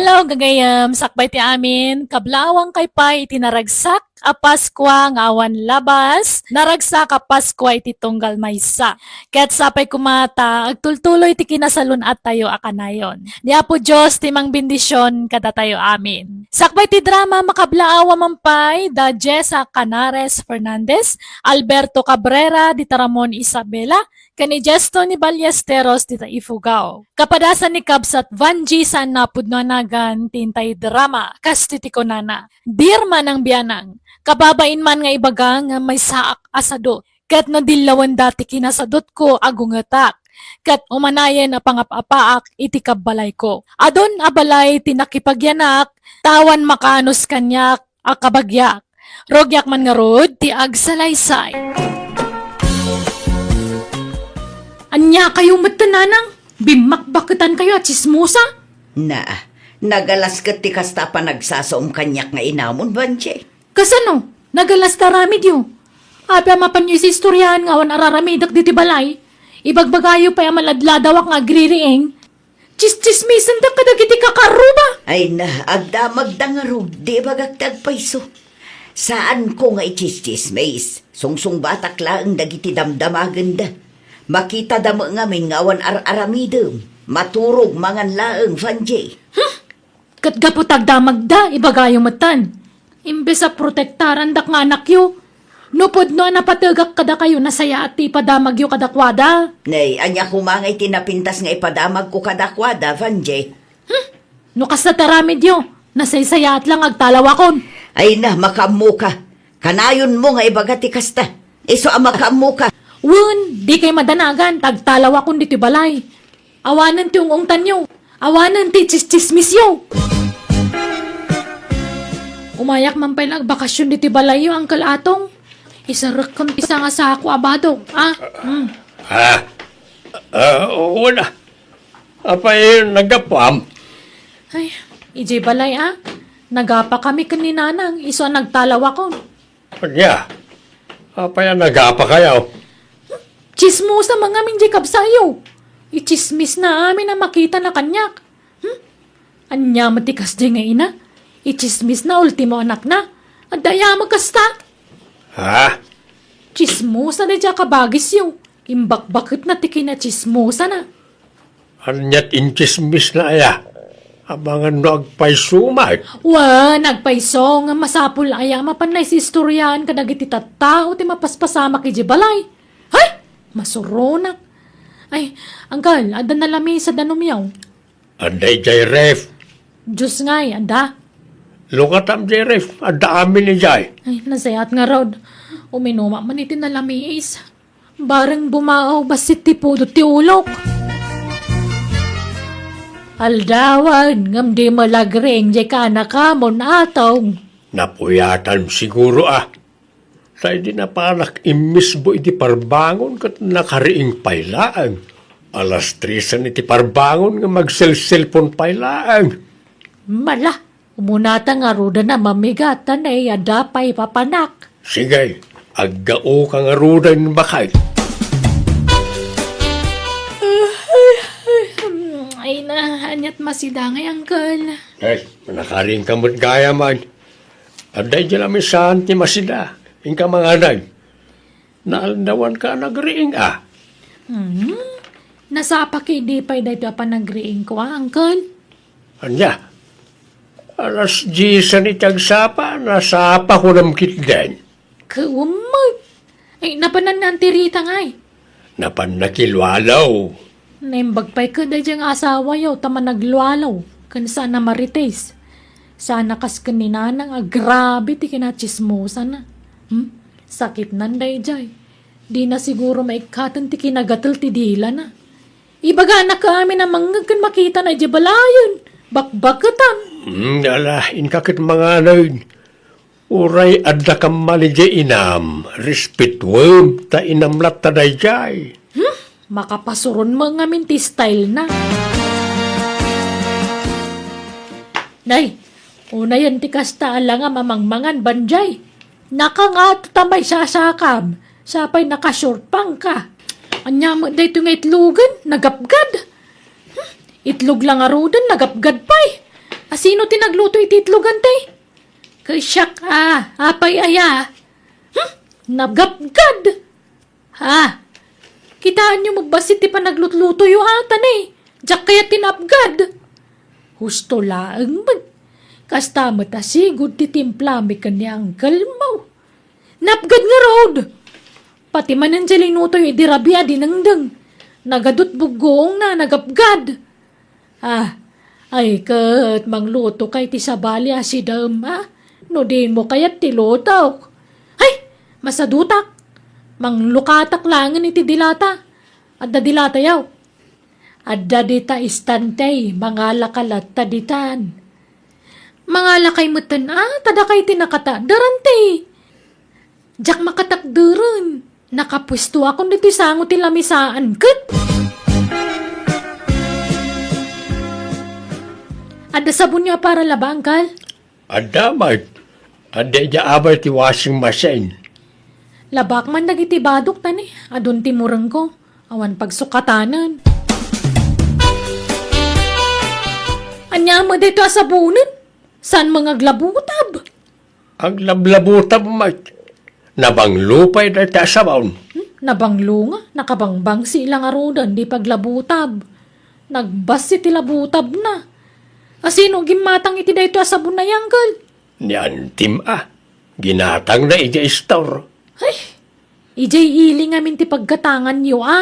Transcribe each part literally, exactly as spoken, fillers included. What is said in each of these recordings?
Adtoy gagayem, sakbay ti amin, kablaawankay pay iti naragsak a Paskua nga awan labas, naragsak a Paskua iti tunggal maysa. Ket sapay koma ta agtultuloy ti kinasalun-attayo a kanayon. Ni Apo Dios ti mangbendision kadatayo amin. Sakbay ti drama, makablaawa man pay da Jessa Canares Fernandez, Alberto Cabrera, dita Ramon Isabela, ken ni Jesto ni Ballesteros dita Ifugao. Kapadasan ni kabsat Vangie saan napudno a nagan ti intay drama, kas ti kunana, "Dear Manang Bianang, kababain man nga ibaga nga maysaak a sadut, ket no dillawenda ti kinasadutko, agungetak, ket umanayen a pangap-apaak iti kabbalayko. Adun a balay ti nakipagyanak, ta awan makaanus kaniak a kabagiak. Rugiak man ngarud ti agsalaysay." Ania kayo met, nanang? Bimmakbaketan kayo a tsismosa? Na, nagalas ket ti kasta a panagsasaom kaniak nga inamon, Vangie. Kasano? Nagalas ta aramidyo? Apay a mapanyo isistoriaan nga awan araramidek diti balay? Ibagbagayo pay a maladladawak nga agririing? Tsistsismisendak kadagiti kakarruba. Ay na, agdamagda ngarud, di ibagak ti agpayso. Saanko nga itsistsismis, sungsungbatak laeng dagiti damdamagenda. Makitada met ngamin nga awan ar-aramidem, maturog mangan laeng, Vangie. Huh? Ket gapu ta agdamagda, ibagayo metten. Imbes a protektarandak nga anakyo, no pudno a napategak kadakayo, nasayaat ti ipadamagyo kadakuada. Nay, ania koma ngay ti napintas nga ipadamagko kadakuada, Vangie? Hmm? No kasta ti aramidyo, nasaysayaat la nga agtalawakon. Ay na, makaammoka. Kanayonmo nga ibaga ti kasta. Isu a makaammoka. Wen, dikay madanagan, ta agtalawakon ditoy balay. Awanen ti ung-ungtanyo. Awanen ti tsistsismisyo. Umayak man pay la agbakasyon ditoy balayyo, Uncle Atong. Isarekkon ti sanga sako a badok, a? Hmm. Ah, ah, wala. Apay, naggapuam? Ay, idiay balay, a? Nagapakami ken ni Nanang, isu a nagtalawakon. Ania? Apay a nagapakayo? Tsismosa man ngamin diay kabsatyo. Itsismisna amin a makitana kaniak. Hmm? Ania met ti kasdiay nga ina? Itsismisna ultimo anakna. Adda aya met kasta? Ha? Tsismosa daydiay a kabagisyo. Imbakbaketna ti kinatsismosana. Aniat intsismisna aya? Amangan no agpayso met. Wen, agpayso, ngem masapul aya a mapanna isistoriaan kadagiti tattao ti mapaspasamak idiay balay? Hay! Masuronak. Ay, Uncle, adda na lamisa danumyo? Adda idiay ref. Juice ngay, adda? Lukatam diay ref, adda amin idiay. Ay, nasayaat ngarud. Uminumak man iti nalamiis. Bareng bumaaw bassit ti pudot ti ulok. Aldawen, ngem dimo la agriing diay kaanakamon, Atong. Napuyatan siguro, a. Ta idi napanak immisbo iti parbangon ket nakariing pay laeng. Alas tresen iti parbangon ngem agselselpon pay laeng. Mala, umunata ngaruden a mamigat ta nay adda pay papanak. Sige, aggaoka ngaruden, baket. Ay na, aniat masida ngay, Uncle? Ay, nakariingka met gayam. Adda idiay lamisaan ti masida, inka manganay. Naaldawanka a nagriing, a? Hmm? Nasapaka idi pay daytoy a panagriingko, a, Uncle? Ania? Alas diesan iti agsapa, nasapa kunam ketdin. Kuwem met. Ay, napanna ni Auntie Rita ngay? Napanna kilualo. Naimbag pay ket daydiay nga asawayo ta managlualo ken saan a marites. Saan a kas ken ni Nanang a grabe ti kinatsismosana. Hmm? Sakitnan daydiay. Dina siguro maikkaten ti kinagatel ti dilana. Ibagana ka amin a mangngeg ken makitana idiay balayen. Bakbaketan. Hmm, ala, inka ket manganay. Uray adda kamma idiay inam, respetuem ta inam latta daydiay. Hmm? Makapasuron met ngamin ti style na. Nay, unayen ti kasta a langam a mangmangan, Vangie. Nakangato ta maisasakam, sapay naka-short pants ka. Ania met daytoy nga itlogen, nagapgad. Hmm, itlog la ngaruden, nagapgad pay. Asino ti nagluto iti itlogan, tay? Ket siak a, apay aya? Hmm? Nagapgad! Ha? Kitaenyo met bassit ti panaglutlutoyo a, ta ne, diak kayat ti naapgad. Husto laeng met. Kasta met a sigud ti timpla mi ken ni uncle mo. Naapgad ngarud! Pati manen diay linutoyo idi rabii a dinengdeng. Nagadut buggoongna, nagapgad. Ah, ay ket manglutoka iti sabali a sidaem a, no dimo kayat ti lutok. Hay, masadutak. Manglukatak laengen iti dilata. Adda dilatayo. Adda dita istante, mangalaka latta ditan. Mangalakay metten a, ta dakay ti nakatadaran ti. Diak makatakderen. Nakapuestoakon ditoy sango ti lamisaan ket. Adda sabonyo a para laba, angkal? Adda met. Adda idiay abay ti washing machine. Labak man dagiti badok ta ne, adun ti murengko. Awan pagsukatanen. Ania met daytoy a sabonen? Saan nga aglabutab? Aglablabutab met. Nabanglo pay dayta a sabon. Hmm? Nabanglo nga, nakabangbangsi la ngaruden idi paglabutab. Nagbassit ti labutabna. Asino gimmatang iti daytoy a sabon a yangkel? Ni antim a. Ginatangna idiay istor. Ay, idiay ili ngamin ti paggatanganyo a.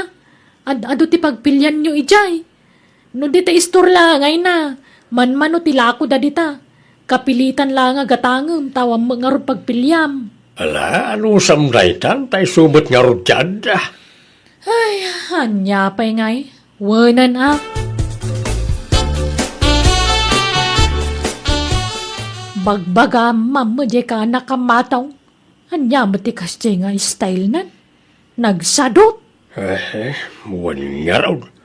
Ad-adu ti pagpilianyo idiay. No dita istor la nga ina, manmano ti lako da dita. Kapilitan la nga gatangem, ta awan met ngarud pagpiliam. Ala, anusam daytan, ta isu met ngarud ti adda. Ay, ania pay ngay? Wenan a. Bagbagam, mamma, diay ka anak a matong. Ania met ti kasdiay nga style nan? Nagsadot? Eh, wen ngarud.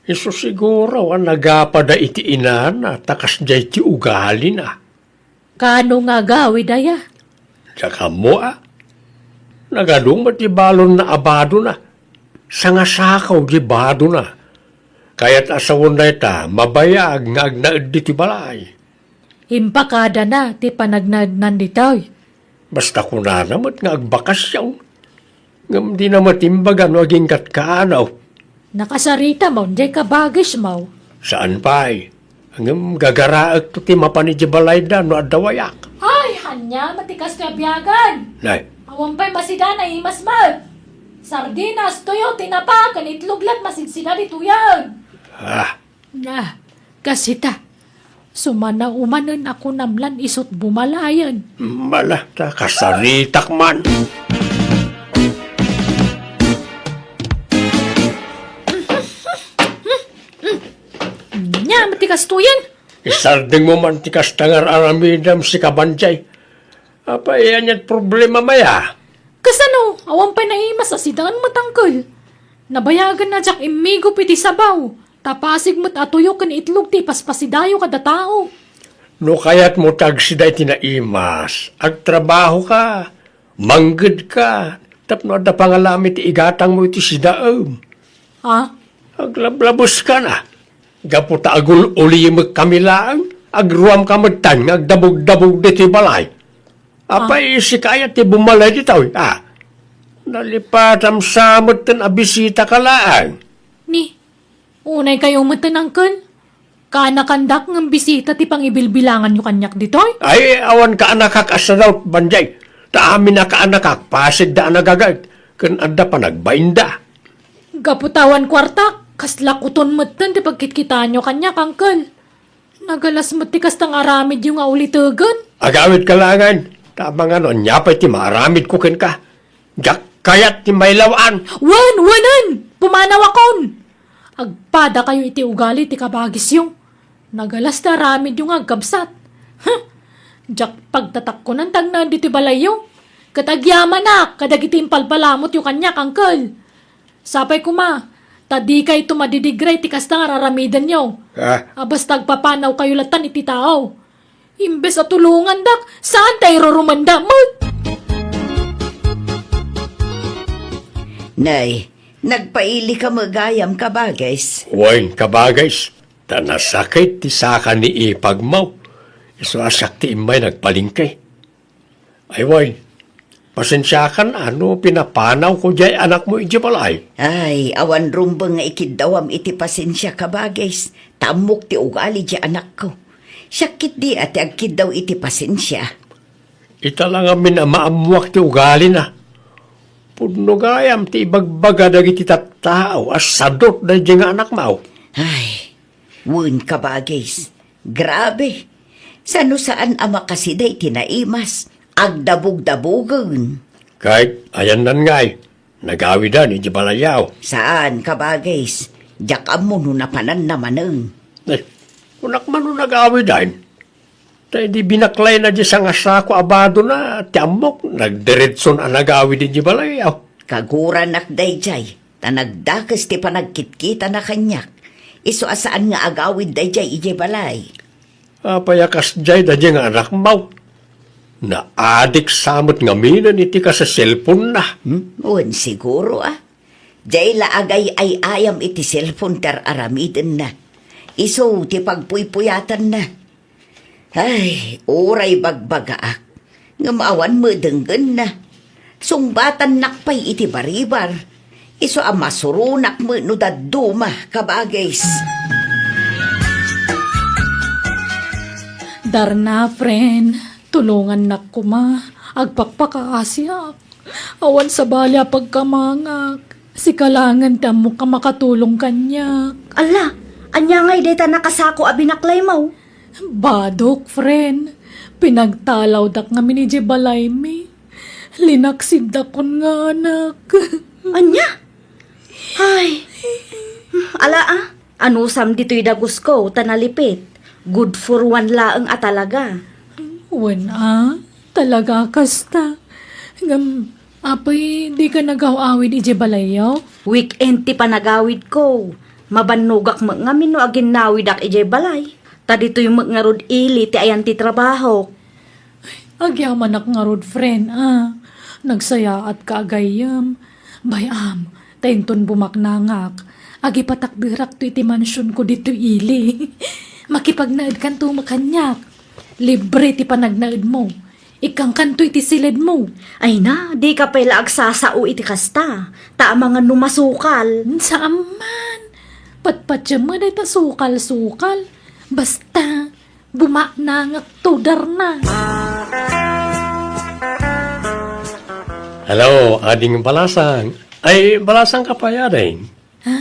Isu siguro a nagapada iti inana ta kasdiay ti ugalina. Kano nga agawid aya? Diak ammo a. Nagadu met ti balonna a badona. Sangasakaw ti badona. Kayat a sawen dayta, mabayag nga agnaed ditoy balay. Impakadana ti panagnaednan ditoy. Basta kunana met nga agbakasyon. Ngem dina met imbaga no agingga't kaano. Nakasarita mo, diay kabagismo. Saan pay. Ngem gagaraekto ti mapan idiay balayda no adda wayak. Ay, ania met ti kastoy a biagen? Nay. Awan pay masida, naimas met. Sardinas, tuyo, tinapa, ken itlog lat masidsida ditoyen. Ah, Na, kasita. Sumana umanen a kunam lan isut' bumalayen. Mala, ta kasaritak man. Ania met ti kastoyen? Isardengmo man ti kasta nga ar-aramidem, sika Banjay. Apay, ania't problemam aya? Kasano? Awan pay naimas a sidaen met, angkel. Nabayagen a diak immigup iti sabaw, ta pasig met a tuyo ken itlog ti ipaspasidayo kada tao. No kayatmo ti agsida iti naimas, agtrabahoka, manggedka, tapno adda pangalami ti igatangmo iti sidaem. Ha? Aglablabuskana. Gapu ta agul-ulimek kami laeng, agruamka metten nga agdabugdabug ditoy balay. Apay, sika aya ti bumalay ditoy, a? Nalipatam sa metten a bisitaka laeng. Ni, unay kayo metten, angkel. Kaanakandak ngem bisita ti pangibilbilanganyo kaniak ditoy? Ay, awan kaanakak a sadot, Banjay. Ta amin a kaanakak, pasigda a nagaget, ken adda panagbainda. Gapu ta awan kuartak, kasla kuton metten ti pagkitkitaanyo kaniak, angkel. Nagalas met ti kasta nga aramidyo nga ulitegen. Agawidka laengen, ta amangan no ania pay ti maaramidko kenka. Diak kayat ti mailaw-an. Wen, wenen! Pumanawakon! Agpadakayo iti ugali ti kabagisyo. Nagalas ti aramidyo nga agkabsat. Huh! Diak pagtatakkonan ti agnaed ditoy balayyo. Ket agyamanak kadagiti impalpalamutyo kaniak, angkel. Sapay koma, ta dikayto madidigray ti kasta nga ar-aramidenyo. Ah. A basta agpapanawkayo lattan iti tao. Imbes a tulongandak, saan ta irurumanda met? Nay, nagpailika met gayam, kabagis. Wen, kabagis. Ta nasakit ti saka ni ipagmo. Isu a siak ti immay nagpalengke. Ay, wen, pasensiakan a no pinapanawko diay anakmo idiay balay. Ay, awan rumbeng nga ikiddawam iti pasensia, kabagis. Ta ammok ti ugali diay anakko. Siak ketdi a ti agkiddaw iti pasensia. Ita la ngamin a maammoak ti ugalina. Pudno gayam ti ibagbaga dagiti tattao a sadut daydiay nga anakmo. Ay, wen, kabagis. Grabe. Saan no saan a makasida iti naimas, agdabugdabugen. Ket ayanna ngay, nagawidan idiay balayyo. Saan, kabagis. Diak ammo no napananna manen. Eh, kunak man no nagawidan. Ta idi binaklayna diay sangasako a badona, ti ammok, nagdiretson a nagawid idiay balayyo. Kaguranak daydiay, ta nagdakes ti panagkitkitana kaniak. Isu a saan nga agawid daydiay idiay balay. Apay a kasdiay daydiay nga anakmo? Naadik sa met ngaminen iti kaseselponna. Hmm? Wen, siguro, a. Diay la agay-ay-ayam iti selpon ti ar-aramidenna. Isu ti pagpuypuyatanna. Ay, uray bagbagaak, ngem awan met denggenna. Sungbatannak pay iti baribar. Isu a masuronak met no dadduma, kabagis. Darna, friend, tulongannak koma. Agpakpakaasiak. Awan sabali a pagkamangak. Sika laengen ti ammok a makatulong kaniak. Alla, ania ngay dayta nakasako a binaklaymo? Badok, friend. Pinagtalawdak ngamin idiay balaymi. Linaksidakon nga anak. Ania? Ay. Ala, a. Anusam ditoy dagusko ta nalipit. Good for one laeng a talaga. Wen a, talaga kasta. Ngem, apay, dika nagaw-awid idiay balayyo? Weekend ti panagawidko. Mabannogak met ngamin no aginnawidak idiay balay. Ta ditoy met ngarud ili ti ayan ti trabahok. Agyamanak ngarud, friend, a. Nagsayaatka a gayyem. Bay-am, ta inton bumaknangak, agipatakderakto iti mansionko ditoy ili. Makipagnaedkanto met kaniak. Libre ti panagnaedmo. Ikkangkanto iti siledmo. Ay na, dika pay la agsasao iti kasta. Ta amangan no masukal. Saan man. Patpatiem met dayta sukal-sukal. Basta, bumaknangakto, Darna. Hello, Ading Balasang. Ay, balasangka pay, Ading. Ha?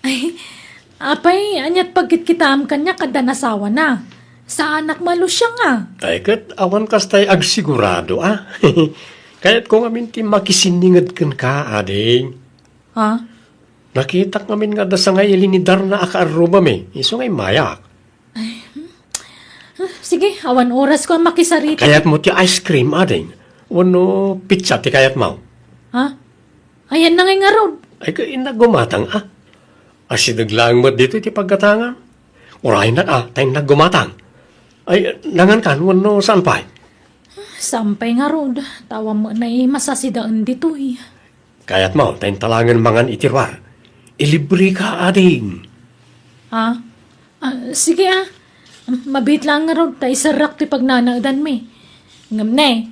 Ay, apay, ania't pagkitkitaam kaniak adda nasawana? Saanak malusiang a. Ay, ket awan kastay agsigurado, a. Kayatko ngamin ti makisinninged kenka, Ading. Ha? Nakitak ngamin nga adda sangaili ni Darna a kaarrubami, isu nga immayak. Ay, hmm. Ah, sige, awan orasko a makisarita. Kayatmo ti ice cream, Ading? Wenno pizza ti kayatmo? Ha? Ayanna ngay ngarud. Ay, ka, innak gumatang, a. Asideg laeng met ditoy ti paggatangam. Uraynak, a, ta innak gumatang. Ay, nangankan, wenno saan pay? Saan pay ngarud, ta awan met naimas a sidaen ditoy. Kayatmo, ta inta laengen mangan iti ruar. Ilibreka, Ading. Ha? Ah, sige, a. Mabiit laeng ngarud, ta iserrak ti pagnanaedanmi. Ngem ne,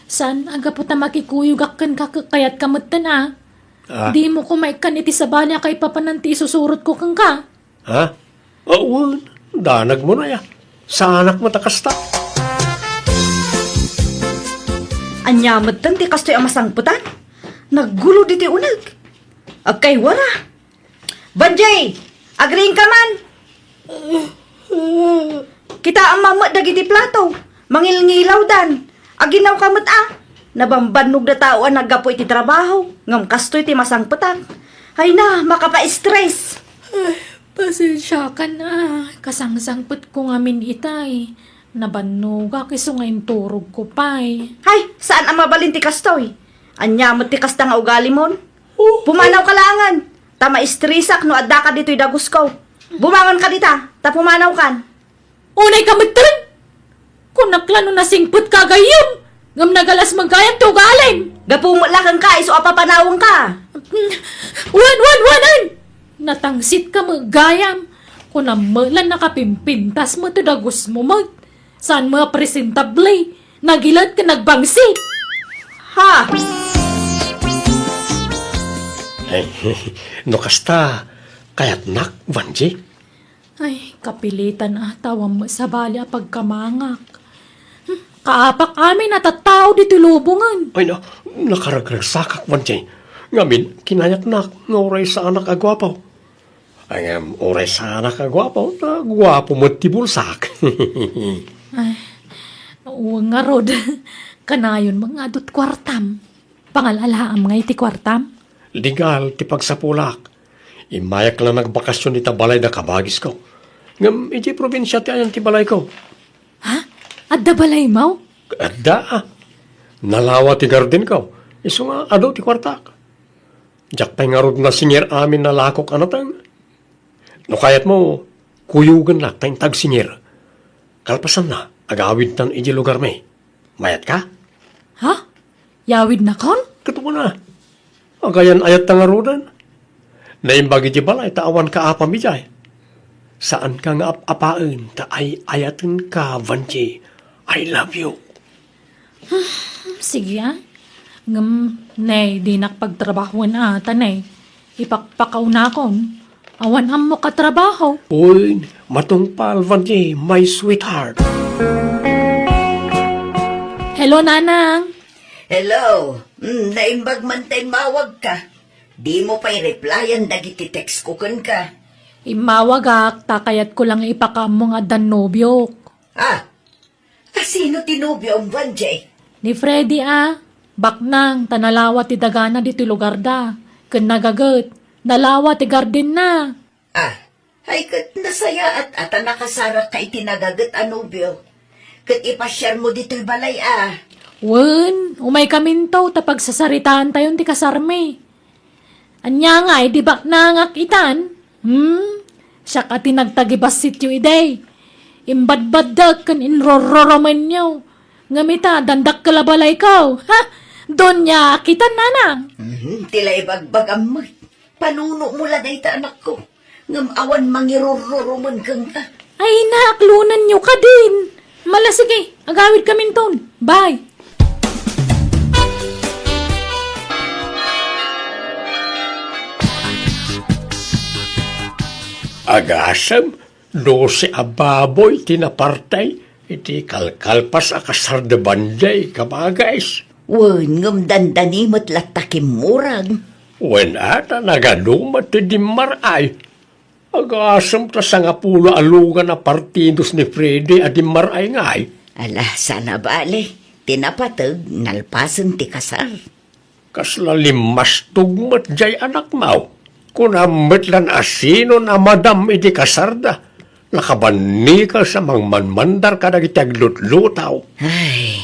saan a gapu ta makikuyogak kenka ket kayatka metten, a. Ah. Dimo koma ikkan iti sabali a kaipapanan ti isusurotko kenka. Ha? Awan, danagmo na ya. Saanak met a kasta. Ania metten ti kastoy a masangpetan? Naggulo ditoy uneg. Agkaywara. Banjay! Agriingka man! Kitaem met dagiti plato. Mangilngilawdan. Aginawka met a. Nabambannogda tao a naggapu iti trabaho, ngem kastoy ti masangpetak. Ay na, makapa-stress. Ay, pasensiakan a. Kasangsangpetko ngamin itay. Nabannogak isu nga inturogko pay. Hay, saan a mabalin ti kastoy? Ania met ti kasta nga ugalimon? Oh. Pumanawka laengen, ta maistresak no addaka ditoy dagusko. Bumangonka dita, ta pumanawkan. Unayka metten! Kunak la no nasingpetka a gayyem, ngem nagalas met gayam ti ugalim. Gapu met la kenka, isu a papanawenka. Wen, wen, wen, wen! Natangsitka met gayam. Kunam met la nakapimpintas met ti dagusmo met. Saan met a presentable. Nagilat ken nagbangsit. Ha? Ay, no kasta, kayatnak, Vanji? Ay, kapilitan a, ta awan met sabali a pagkamangak. Hmm, kaapak amin a tattao ditoy lubongen. Ay, na, nakaragragsakak, Vanji. Ngamin, kinayatnak nga uray saanak a guapo. Ay, ngem, uray saanak a guapo, ta guapo met ti bulsak. Ay, wen ngarud. Kanayon met nga adu ti kuartam. Pangal-alaam nga iti kuartam? Legal ti pagsapulak. Immayak la nagbakasyon ita balay da kabagisko. Ngem idiay probinsia ti ayan ti balayko. Ha? Adda balaymo? Adda, a. Nalawa ti gardenko. Isu nga adu ti kuartak. Diak pay ngarud nasingir amin a lakok a nateng. No kayatmo, kuyogennak ta inta agsingir. Kalpasanna, agawidtan idiay lugarmi. Mayatka? Ha? Yawidnakon? Ket wen a. Agayan-ayatta ngaruden. Naimbag idiay balay ta awan kaapam idiay. Saanka nga ap-apaen ta ay-ayatenka, Vanji. I love you. Sige, a. Ngem, ne, dinak pagtrabahoen a, ta ne, ipakpakawnakon. Awan ammok a trabaho. Uy, matungpal, Vanji, my sweetheart. Hello, Nanang. Hello. Mm, naimbag man ta immawagka. Dimo pay replyan dagiti text ko kenka. Immawagak, ta kayatko lang ipakaammo nga addan nobiok. Ah, a, sino ti nobiom, Vanji? Ni Freddy a, baknang, ta nalawa ti dagana ditoy lugarda. Ken nagaget, nalawa ti gardenna. Ah, ay ket nasayaat a ta nakasarakka iti nagaget a nobio. Ket ipasiarmo ditoy balay a. Wen, umaykaminto ta pagsasaritaantayon ti kasarmi. Ania ngay, di baknangak itan? Hmm? Siak a ti nagtagibassityo idi. Imbadbaddek ken inrororomenyo. Ngem ita, dandakkel a balayko. Ha? Donya, kitan, nanang. Mhm, ti la ibagbagam met. Panunomo la dayta, anakko. Ngem awan mangirurrurumen kenka. Ay, naklonenyo kadin. Mala, sige, agawidkaminton. Bye. Agasem, dose a baboy ti naparti iti kalkalpas a kasar da Banjay, kabagis. Wen, ngem dandani met latta kimmurag. Wen, a, ta nagadu met ti dimmar-ay. Agasem ta sangapulo a lugan a partidos ni Freddy a dimmar-ay ngay. Ala, saan a bale. Ti napateg, nalpasen ti kasar. Kasla limmastog met jay anakmo. Kunam met lan a sinon a madam iti kasarda. Nakabannikes a mangmanmandar kadagiti aglutlutaw. Ay.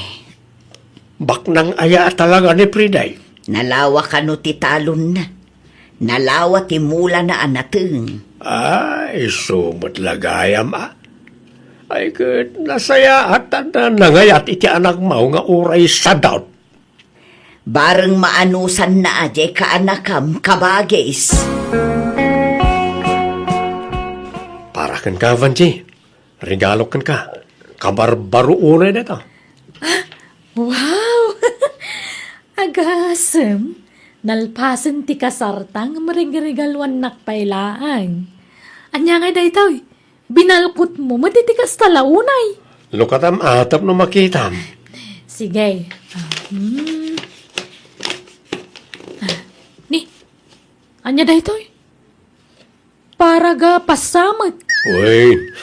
Baknang aya a talaga ni Freddy? Nalawa kano ti talonna. Nalawa ti mulana a nateng. Ay, isu met la gayam a. Ay, ket nasayaat a nangayat iti anakmo nga uray sadaut. Bareng maanusanna a jay kaanakam, kabagis. Para kenka, Vanji. Regalo kenka. Kabarbaro unay dayta. Wow! Agasem, nalpasen ti kasarta ngem regregaluannak pay laeng. Ania ngay daytoy? Binalkotmo met iti kasta la unay. Lukatam a tapno makitam. Sige. Ah, hmm. Ah, ni, ania daytoy? Para gapas sa met. Uy,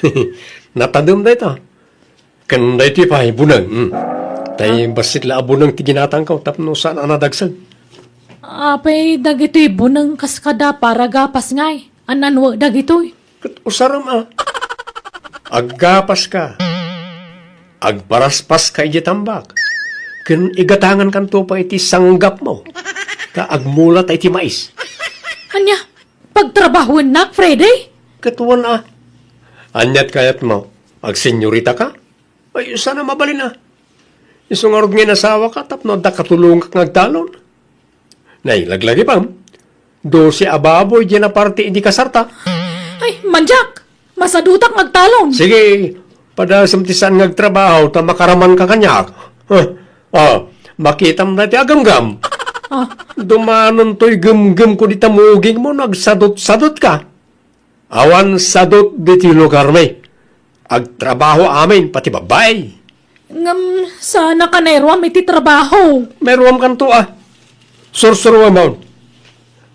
natadem dayta. Ken daytoy pay, buneng. Hmm. Tay bassit la a buneng ti ginatangko tapno saan a nadagsag. Apay, dagitoy buneng kas kada para gapas ngay. An-anwek dagitoy? Ket usarem a. Aggapaska. Agparaspaska idiay tambak. Ken igatangankanto pay iti sanggapmo. Ta agmula ta iti mais. Ania? Pagtrabahoennak, Freddy? Ket wen a. Aniat kayatmo? Agsenyorita ka? Ay, saan a mabalin a. Isu ngarud nga inasawaka tapno adda katulongak nga agtalon. Nay, laglagipem. Dose a baboy diay naparti idi kasarta. Ay, mandiak! Masadutak nga agtalon. Sige, padasem ti saan nga agtrabaho ta makaramanka kaniak. Huh? Oh, makitam daytoy a gamgam. Ah. Dumanontoy gemgemko dita mugingmo no agsadutsadutka. Awan sadut ditoy lugarmi. Agtrabaho amin, pati babbai. Ngem, saanka nairuam iti trabaho? Mairuamkanto a. Sursuruamon.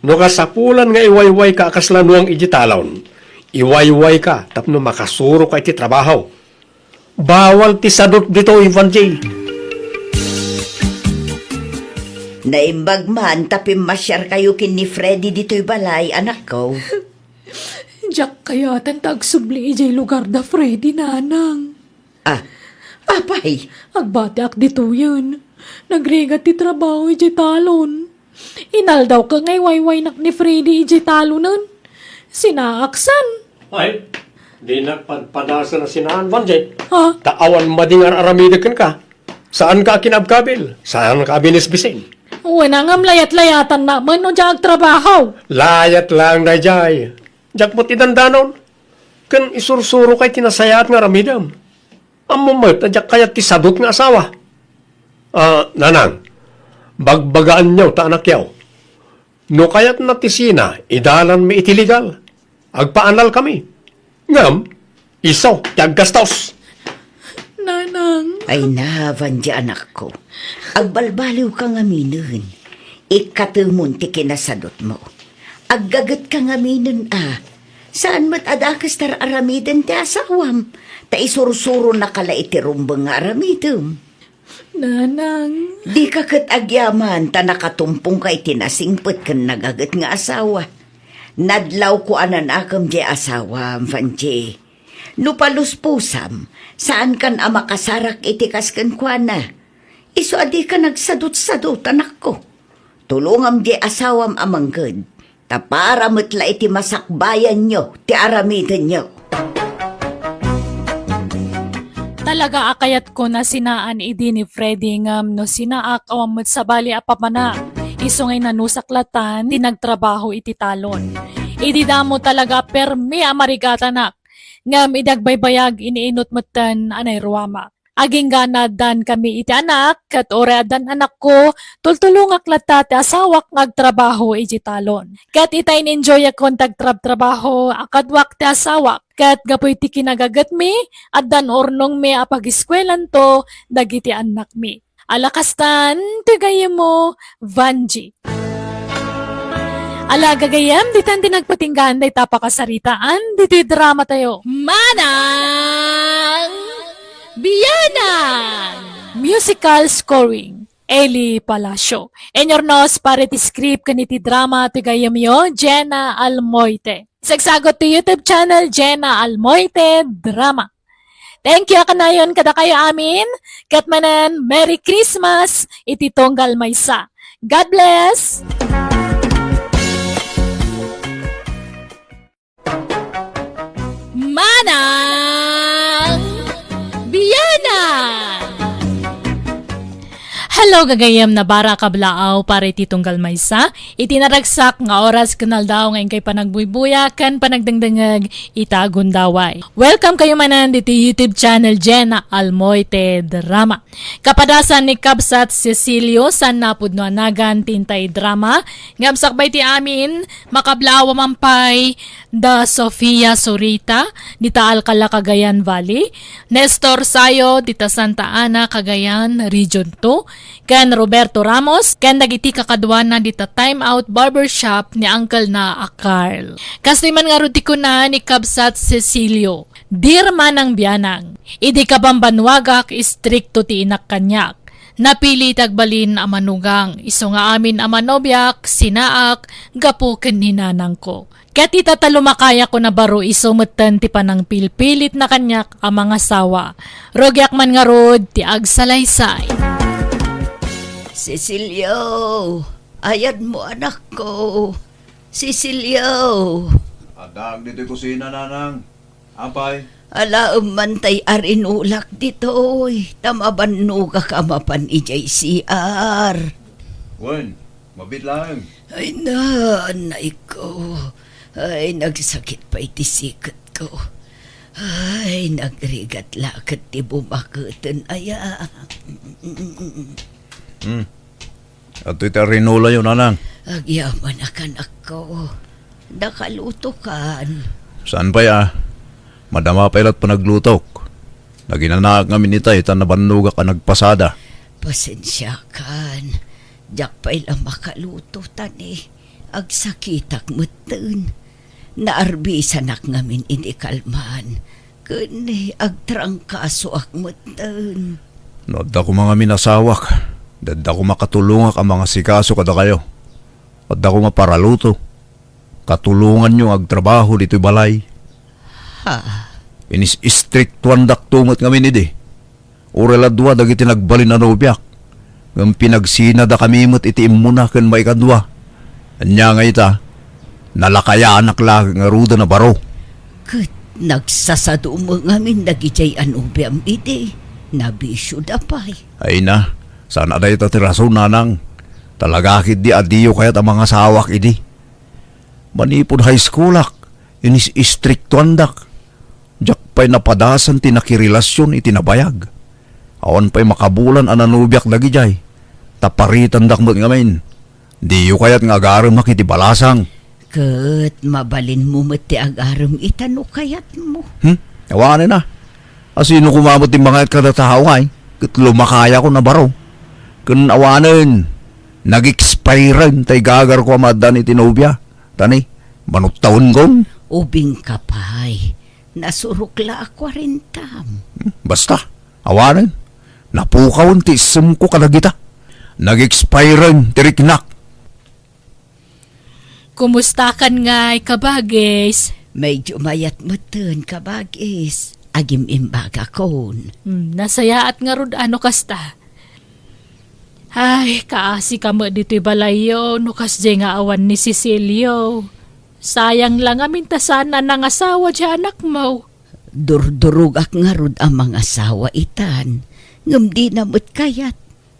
No kasapulan nga iwaywayka a kasla nuang iti talon, iwaywayka tapno makasuroka iti trabaho. Bawal ti sadut ditoy, Vanjie. Naimbag man ta pimmasiarkayo ken ni Freddy ditoy balay, anakko. Diak kayaten ta agsubli idiay lugar da Freddy, nanang. Ah, apay? Agbatiak ditoyen. Nagrigat ti trabaho idiay talon. Inaldawka nga iwaywaynak ni Freddy idiay talonen. Sinaaksan. Ay, dinak padpadasen a sinaan, Vanjie. Ha? Ta awan madi nga ar-aramidek kenka. Saanka a kinabkabil, saanka a binisbisin. Wen, ngem layat-layatannak met no diak agtrabaho. Layat laeng daydiay. Diak met idandanon. Ken isursuroka iti nasayaat nga aramidem. Ammom met a diak kayat ti sadut nga asawa. Ah, nanang, bagbagaanyo ta anakyo. No kayatna ti sina, idalanmi iti legal. Agpaanalkami. Ngem, isu ti aggastos. Nanang. Ay na, Vanjie, anakko. Agbalbaliwka ngaminen. Ikkatemon ti kinasadutmo. Aggagetka ngaminen a. Saan met a dakes ti ar-aramiden ti asawam, ta isursuronaka la iti rumbeng nga aramidem. Nanang. Dika ket agyaman ta nakatumpongka iti nasingpet ken nagaget nga asawa. Nadlawko a nanakem diay asawam, Vanjie. No paluspusam, saankan a makasarak iti kas kenkuana. Isu a dika nagsadutsadut, anakko. Tulongam diay asawam a mangged. Ta para met la iti masakbayanyo ti aramidenyo. Talaga a kayatko a sinaan idi ni Freddy ngem no sinaak awan met sabali a papanak. Isu ngay nanusak latan ti nagtrabaho iti talon. Idi damo talaga permi a marigatanak. Ngem idi agbaybayag iniinut metten a nairuamak. Agingga naaddankami iti anak, ket uray addan anakko, tultulongak latta ti asawak nga agtrabaho iti talon. Ket ita in-enjoyakon ti agtrabtrabaho a kaduak ti asawak, ket gapu iti kinagagetmi, addan urnongmi a pagiskuelanto dagiti annakmi. Ala kastan, ti gayyemmo, Vanji. Ala, gagayyem, ditan ti nagpatinggaan dayta pakasaritaan, ditoy drama tayo. Manang Bianang! Musical scoring, Eli Palacio. Inurnos para iti script ken iti drama ti gayyemyo, Jenna Almoite. Sagsagut ti YouTube channel, Jenna Almoite Drama. Thank you a kanayon kadakayo amin, ket manen Merry Christmas iti tunggal maysa. God bless! Manang Bianang! Hello, gagayyem, nabara a kablaaw para iti tunggal maysa. Iti naragsak nga oras ken aldaw nga inkay panagbuybuya ken panagdengdengeg ita a gundaway. Welcome kayo manen ditoy YouTube channel Jenna Almoite Drama. Kapadasan ni Kabsat Cecilio, saan a pudno a nagan ti intay drama, ngem sakbay ti amin, makablaaw a manen pay da Sofia Sorita, dita Alcala, Cagayan Valley, Nestor Sayo, dita Santa Ana, Cagayan, Region two, ken Roberto Ramos, ken dagiti kakaduana dita Time Out Barbershop ni uncle na a Carl. Kastoy man ngarud ti kuna ni Kabsat Cecilio, "Dear Manang Bianang, idi kabambannuagak, istrikto ti inak kaniak. Napili ti agbalin a manugang, isu nga amin a manobiak, sinaak, gapu ken ni nanangko. Ket ita ta lumakayakon a baro, isu metten ti panangpilpilitna kaniak a mangasawa. Rugiak man ngarud ti agsalaysay." Cecilio, ayadmo, anakko. Cecilio. Addaak ditoy kusina, nanang. Apay? Alaem man tay arinulak ditoy, ta mabannogak a mapan idiay C R. Wen, mabiit laeng. Ay, nanayko. Ay, nagsakit pay ti siketko. Ay, nagrigat la ket ti bumaketen aya. Hmm. Adtoy ti arinolayo, nanang. Agyamanak, anakko. Nakalutokan? Saan pay a? Madama pay la't panaglutok. Naginanaak ngamin itay ta nabannogak a nagpasada. Pasensiakan. Diak pay la makaluto, tani agsakitak metten. Naarbisanak ngamin idi kalman, ken agtrangkasoak metten. No adda koma ngamin asawak, adda koma katulongak a mangasikaso kadakayo. Adda koma paraluto. Katulonganyo nga agtrabaho ditoy balay. Ha? Inis-istriktuandakto met ngamin idi. Uray la dua dagiti nagbalin a nobiak, ngem pinagsinadakami met iti immuna ken maikadua. Ania nga ita, nalakayanak la ngaruden a baro. Ket nagsasadu met ngamin dagidiay a nobiam idi, nabisioda pay. Ay na, saan a dayta ti rason, nanang. Talaga ketdi a diyo kayat a mangasawak idi. Manipud high schoolak, inis-istriktuandak. Diak pay napadasan ti nakirelasion iti nabayag. Awan pay makabulan a nanobiak dagidiay, ta paritandak met ngamin. Diyo kayat nga agaremak iti balasang. Ket mabalinmo met ti agarem ita no kayatmo. Hmm? Awanen a. Asino koma met ti mangayat kada tao ngay, ket lumakayakon a baro. Ken awanen, nag-expiren tay gagarko a maaddaan iti nobia. Tani, manuttawenkon. Ubingka pay. Nasurok la a kuarentam. Hmm, basta, awanen. Napukawon ti issemko kadagita. Nag-expiren ti riknak. Kumustakan ngay, kabagis? Medyo mayat metten, kabagis. Agim-imbagakon. Hmm, nasayaat ngarud a no kasta. Ay, kaasika met ditoy balayyo no kasdiay nga awan ni Cecilio. Sayang la ngamin ta saan a nangasawa diay anakmo. Durdurogak ngarud a mangasawa itan, ngem dina met kayat.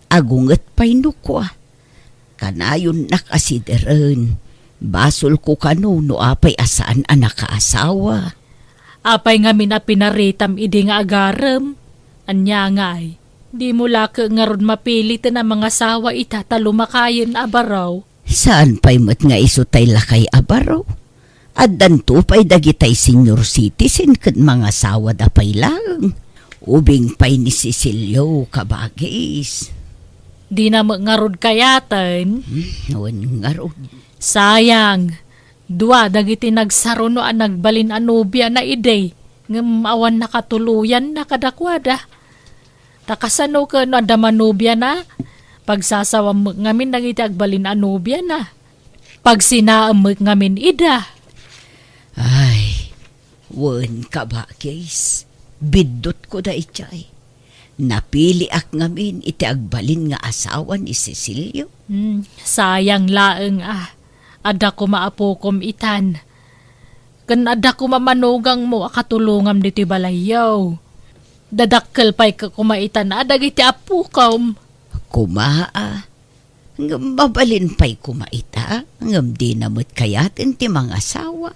Agunget pay no kua. Kanayonnak a sideren. Basolko kano no apay a saan a nakaasawa. Apay ngamin a pinaritam idi nga agarem? Ania ngay, dimo la ket ngarud mapiliten a mangasawa ita ta lumakayen a baro? Saan pay met nga isu tay lakay a baro? Addanto pay dagitay senior citizen ket mangasawada pay laeng. Ubing pay ni Cecilio, kabagis. Dina met ngarud kayaten? Hmm, wen ngarud. Sayang. Dua dagiti nagsaruno a nagbalin a nobiana idi, ngem awan nakatuloyanna kadakuada. Ta kasano ken no adda manobiana? Pagsasawam met ngamin dagiti agbalin a nobiana. Pagsinaem met ngamin ida. Ay, wen, kabagis, biddutko daydiay. Napiliak ngamin iti agbalin nga asawa ni Cecilio. Hmm, sayang laeng a. Adda koma apokom itan. Ken adda koma manugangmo a katulongam ditoy balayyo. Dadakkel pay koma itan a dagiti apokom. Koma a, ngem mabalin pay koma ita, ngem dina met kayaten ti mangasawa.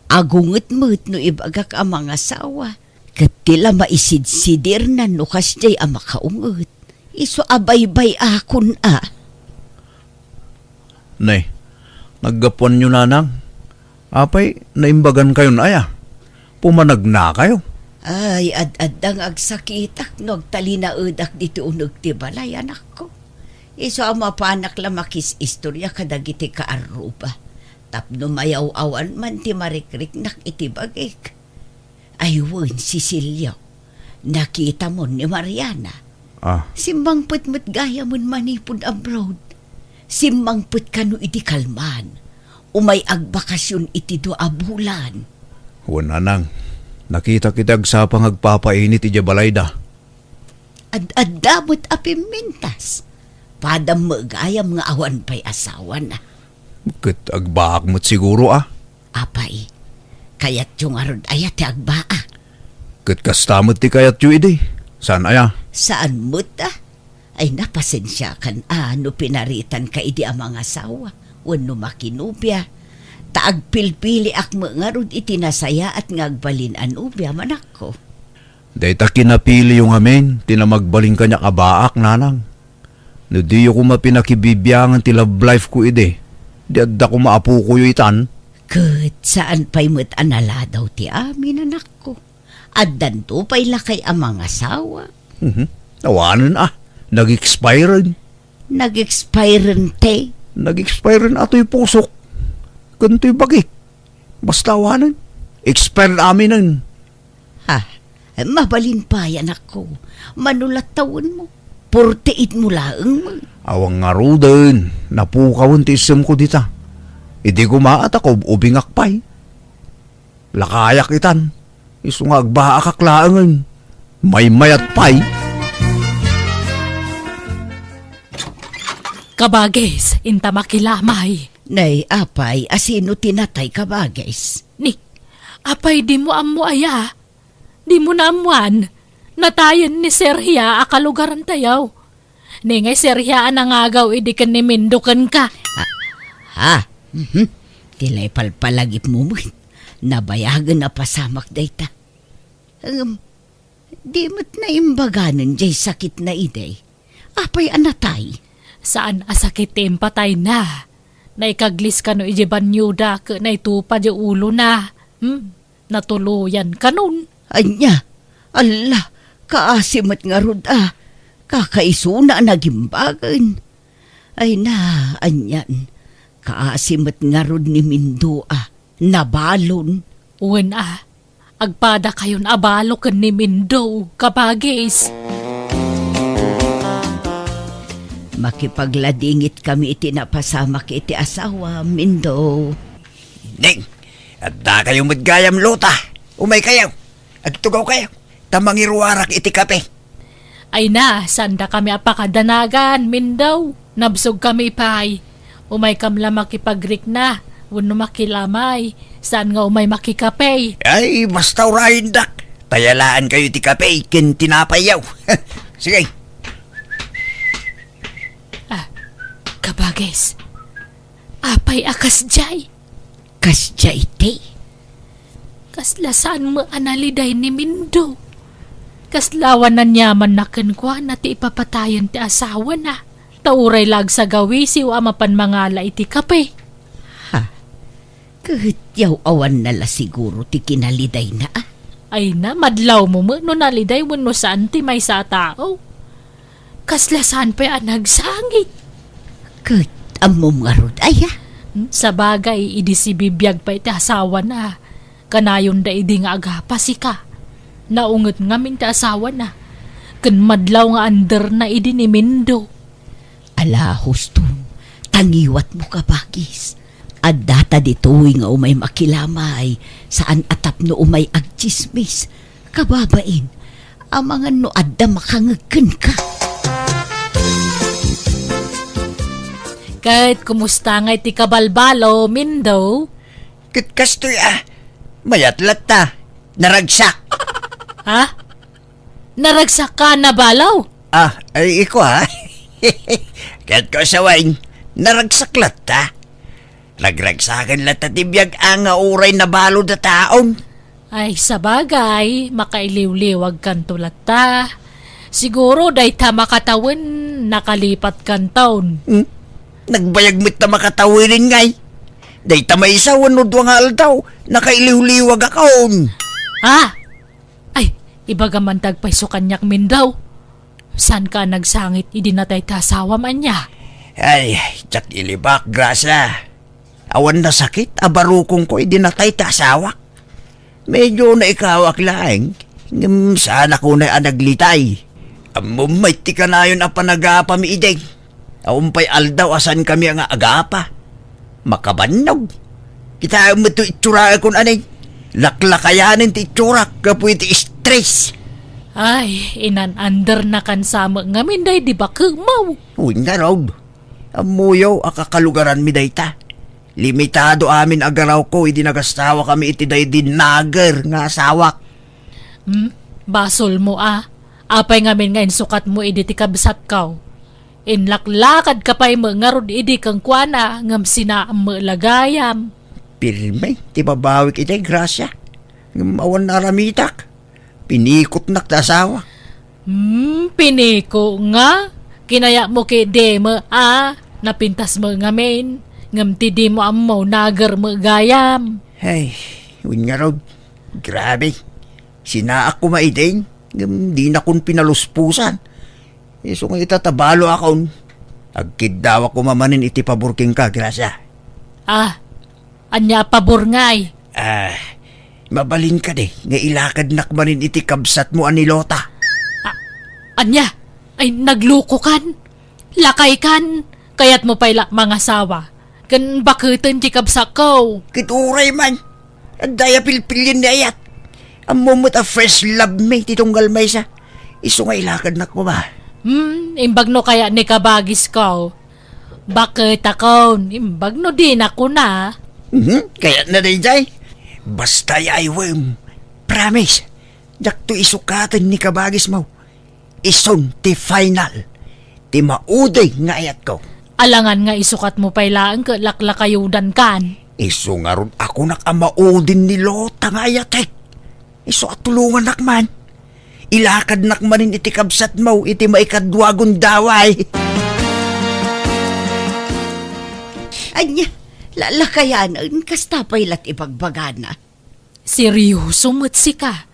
Agunget met no ibagak a mangasawa, ket ti la maisidsidirnan no kasdiay a makaunget. Isu a baybay-akon a. Nay, naggapuanyo, nanang? Apay, naimbagankayon aya? Pumanagnakayo? Ay, ad-adda nga agsakitak no agtalinaedak diti uneg ti balay, anakko. Isu a mapanak la makis-istoria kadagiti kaarruba. Tapno mayaw-awan man ti marikriknak iti bagik. Ay wen, Cecilio, nakitamon ni Mariana. Ah. Simmangpet met gayamen manipud abroad. Simmangpet kano idi kalman. Umay agbakasyon iti dua a bulan. Wen, nanang, nakitak iti agsapa nga agpapainit idiay balayda. Ad-adda met a pimmintas. Padam met gayam nga awan pay asawana. Ket agbaak met siguro a. Apay, kayatyo ngarud aya ti agbaak? Ket kasta met ti kayatyo idi. Saan aya? Saan met a? Ay, napasensiakan a no pinaritanka idi a mangasawa wenno makinobia. Ta agpilpiliak met ngarud iti nasayaat nga agbalin a nobiam, anakko. Dayta kinapiliyo ngamin ti namagbalin kaniak a baak, nanang. No diyo koma pinakibibiangan ti love life ko idi, di adda koma apokoyo itan. Ket saan pay met a naladaw ti amin, anakko. Addanto pay lakay a mangasawa. Mhm. Awanen a, nag-expiren. Nag-expiren ti? Nag-expiren atoy pusok. Ken toy bagik. Basta awanen. Expired aminen. Ha, mabalin pay, anakko. Mano la tawenmo? Forty-eight mo laeng met. Awan ngaruden, napukawen ti issemko dita. Idi koma a ta kaub-ubingak pay. Lakayak itan. Isu nga agbaakak laengen. Maymayat pay. Kabagis, inta makilamay. Nay, apay, asino ti natay, kabagis? Ni, apay, dimo ammo aya? Dimo naammoan? Natayen ni Serhia a kalugarantayo. Ni ngay Serhia a nangagaw idi ken ni Mindo kenka. Ah, ha? Mhm. Ti lay palpalagipmo met. Nabayagen a pasamak dayta. Ngem, di met naimbaganen jay sakitna idi. Apay a natay? Saan a sakit ti impatayna. Naikaglis kano iti banioda ket naitupa di ulona. Hmm, natuloyan kanon. Ania? Alla, kaasi met ngarud a. Kakaisuna a nagimbagen. Ay na, anian. Kaasi met ngarud ni Mindo a. Nabalon. Wen a. Agpadakayon a balo ken ni Mindo, kabagis. Makipagladingitkami iti napasamak iti asawa, Mindo. Ding, addakayo met gayam, Lota. Umaykayo. Agtugawkayo. Ta mangiruarak iti kape. Ay na, saandakami a pakadanagan, Mindo. Nabsogkami pay. Umaykam la makipagrikna, wenno makilamay. Saan nga umay makikape. Ay, basta urayendak. Tayalaan kayo ti kape ken tinapayyo. Sige. Ah, kabagis. Apay a kasdiay? Kasdiay ti? Kasla saan met a naliday ni Mindo. Kasla awan aniamanna kenkuana ti ipapatayen ti asawana. Ta uray la agsagawisiw a mapan mangala iti kape. Ha? Ket yaw-awanna la siguro ti kinalidayna, a? Ay na, madlawmo met no naliday wenno saan ti maysa a tao. Kasla saan pay a nagsangit. Ket ammom ngarud aya? Hmm, sabagay, idi sibibiag pay ti asawana, kanayonda idi nga agapa sika. Naunget ngamin ti asawana. Ken madlaw nga anderna idi ni Mindo. Ala, huston, ta ngiwatmo, kabagis. Addata ditoy nga umay makilamay, saan a tapno umay agtsismis. Kababain, amangan no adda makangeg kenka. Ket kumusta ngay ti kabalbalo, Mindo? Ket kastoy a, mayat latta, naragsak. Ha? Naragsak ka, nabalo? Ah, ay, iko, ha? Ket ko sa wine, naragsak latta. Ragragsaken latta ti biag a nga uray nabalo da taon. Ay, sabagay, makailiwliwag kanto latta. Siguro, dayta makatawen, nakalipat kanton. Hmm? Nagbayag met ta makatawen ngay. Dayta maysa wenno dua nga aldaw, nakailiwliwag akon. Ha? Ay, ibagam man ti agpayso kaniak, Mindo. Saan ka nagsangit idi natay ti asawam, ania? Ay, diak ilibak, Gracia. Awan nasakit a barukongko idi natay ti asawak. Medyo naikawak laeng, ngem saanak unay a naglitay. Ammom met ti kanayon a panagapami idi. Awan pay aldaw a saankami nga agapa. Makabannog. Kitaem met ti itsurakon, anay. Laklakayanen ti itsurak gapu iti stress. Ay, inan-undernakan sa met ngamin daydi bakemaw. Wen ngarud, ammoyo a kakalugaranmi dayta. Limitado amin a garawko idi nagasawakami iti daydi nager nga asawak. Hmm? Basolmo a. Apay ngamin nga insukatmo idi ti kabsatko? Inlaklakadka pay met ngarud idi kenkuana ngem sinaam met la gayam. Pirme ti babawik iti, Gracia. Ngem awan naaramitak. Pinikotnak ti asawa. Hmm, piniko nga? Kinayatmo ket dimo, a? Napintasmo ngamin. Ngem ti dimo ammo, nagermo gayam. Ay, wen ngarud. Grabe. Sinaak koma idin, ngem dinakon pinaluspusan. Isu nga ita ta balo akon. Agkiddawak koma manen iti pabor kenka, Gracia. Ah, ania a pabor ngay? Ah, mabalin kadi nga ilakadnak manen iti kabsatmo a ni Lota? Ah, ania? Ay, naglukokan? Lakaykan? Kayatmo pay la mangasawa ken baketen ti kabsatko? Ket uray man, adda aya pilpilien ni ayat. Ammom met a first love mi ti tunggal maysa. Isu nga ilakadnak koma. Hmm, imbag no kayat ni kabagisko. Baketakon, imbag no dina kuna. Mhm, kayatna daydiay. Basta yaywem. Promise, diakto isukaten ni kabagismo. Isun ti final, ti maudi nga ayatko. Alangan nga isukatmo pay laeng ket laklakayudankan. Isu ngarud a kunak a maudin ni Lota nga ayatek. Isu a tulongannak man. Ilakadnak manen iti kabsatmo iti maikadua a gundaway. Ania, lalakayanen, kasta pay la't ibagbagana. Seryoso met sika.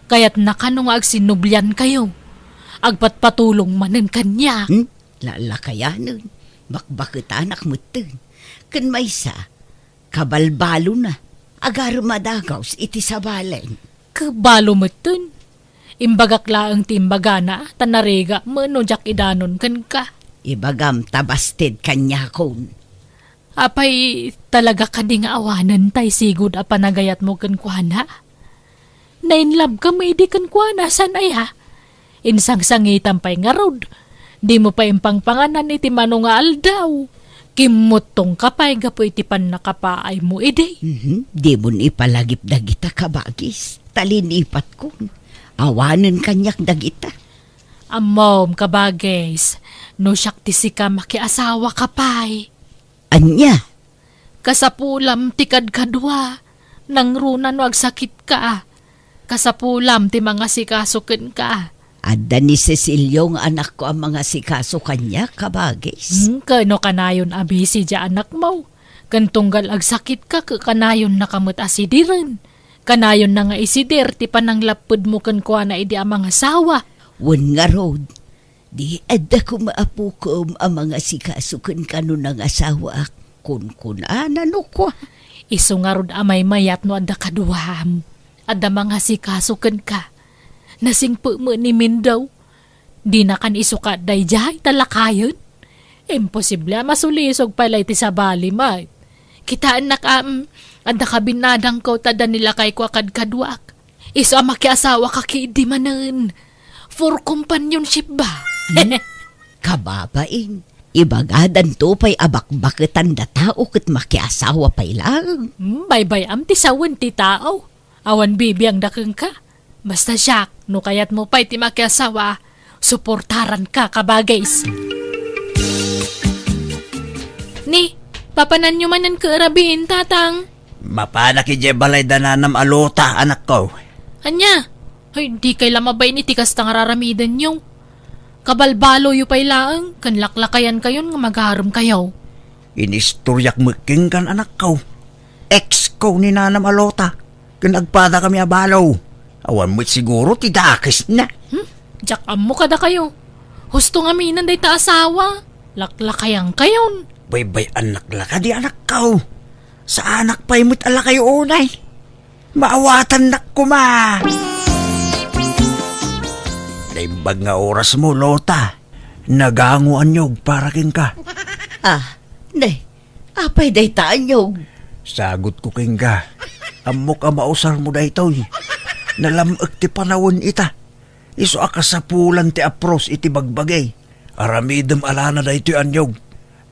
Kayatna kano nga agsinubliankayo? Agpatpatulong manen kaniak? Hmm? Lalakayanen, bakbaketanak metten. Ken maysa, kabalbalona, agarem a dagaws iti sabalen. Kabalo metten. Imbagak laeng ti imbagana, ta narigak met no diak idanon kenka. Ibagam ta basted kaniakon. Apay, talaga kadi nga awanen tay sigud a panagayatmo kenkuana? Nainlabkam idi kenkuana, saan aya? Insangsangitam pay ngarud. Dimo pay impangpanganan iti mano nga aldaw. Kimmuttongka pay gapu iti pannakapaaymo idi. Mhm. Dimon ipalagip dagita, kabagis. Ta linipatkon. Awanen kaniak dagita. Ammom, kabagis, no siak ti sika, makiasawaka pay. Ania? Kasapulam ti kadkadua. Nangruna no agsakitka. Kasapulam ti mangasikaso kenka. Adda ni Cecilio nga anakko a mangasikaso kaniak, kabagis. Hmm, ken no kanayon a busy diay anakmo. Ken tunggal agsakitka, ket kanayonnaka met a sidiren. Kanayonna nga isidir ti pananglappedmo kenkuana idi a mangasawa. Wen ngarud, di adda koma apokem a mangasikaso kenka no nangasawaak, kunkunana no kua. Isu ngarud a maymayat no adda kaduam. Adda mangasikaso kenka. Nasingpet met ni Mindaw. Dinakan isukat daydiay ta lakayen? Imposible a masulisog pay la iti sabali met. Kitaennak a, mm, adda kabinnadangko ta adda ni lakayko a kadkaduak. Isu a makiasawaka ketdi manen. For companionship ba? Hmm? Kababain, ibagadanto pay a bakbaketanda tao ket makiasawa pay laeng. Hmm, baybay-am ti sawen ti tao. Awan bibiangda kenka. Basta siak, no kayatmo pay ti makiasawa, suportaranka, kabagis. Ni, papananyo manen ket rabiin, tatang? Mapanak idiay balay da nanam a Lota, anakko. Ania? Ay, dikay la mabain iti kasta nga raramidenyo. Kabalbaloyo pay laeng, ken laklakayankayon nga magaremkayo. Inistoriak met kenkan, anakko. Ex ko ni nanam a Lota, ken agpadakami a balo. Awan met siguro ti dakesna. Hmm? Diak ammo kadakayo. Husto ngaminen dayta asawa. Laklakayankayon. Baybay-annak la kadi, anakko. Saanak pay met a lakayo unay. Maawatannak koma. Naimbag nga orasmo, Lota. Nagango a niog para kenka. Ah, ne, apay dayta a niog? Sagutko kenka. Ammok a mausarmo daytoy. Nalam-ek ti panawen ita. Isu a kasapulan ti apros iti bagbagi. Aramidem a lana daytoy a niog.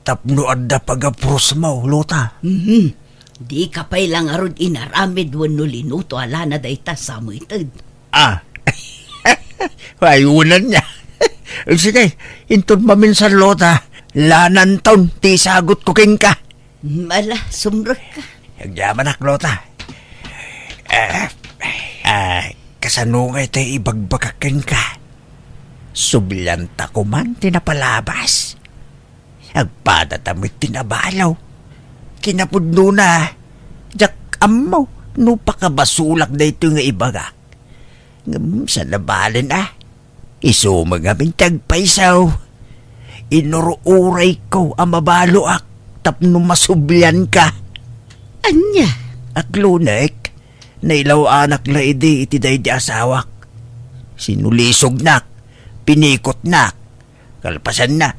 Tapno adda pagaprosmo, Lota. Mhm. Dika pay la ngarud inaramid wenno linuto a lana dayta, samuited. Ah. Ay, unan niya. Sige, inton maminsan, Lota, lananton ti isagutko kenka. Mala, sumrekka. Agyamanak, Lota. Ah, ah, kasano ngay tay ibagbagak kenka? Sublianta koman ti napalabas. Agpadata met ti nabalo. Kinapudnona, diak ammo no pakabasolak daytoy nga ibagak. Ngem saan a balen a. Isu met ngamin ti agpayso. Inur-urayko a mabaloak tapno masublianka. Ania? Aklonek, nailaw-anak la idi iti daydi asawak. Sinulisognak, pinikotnak, kalpasanna,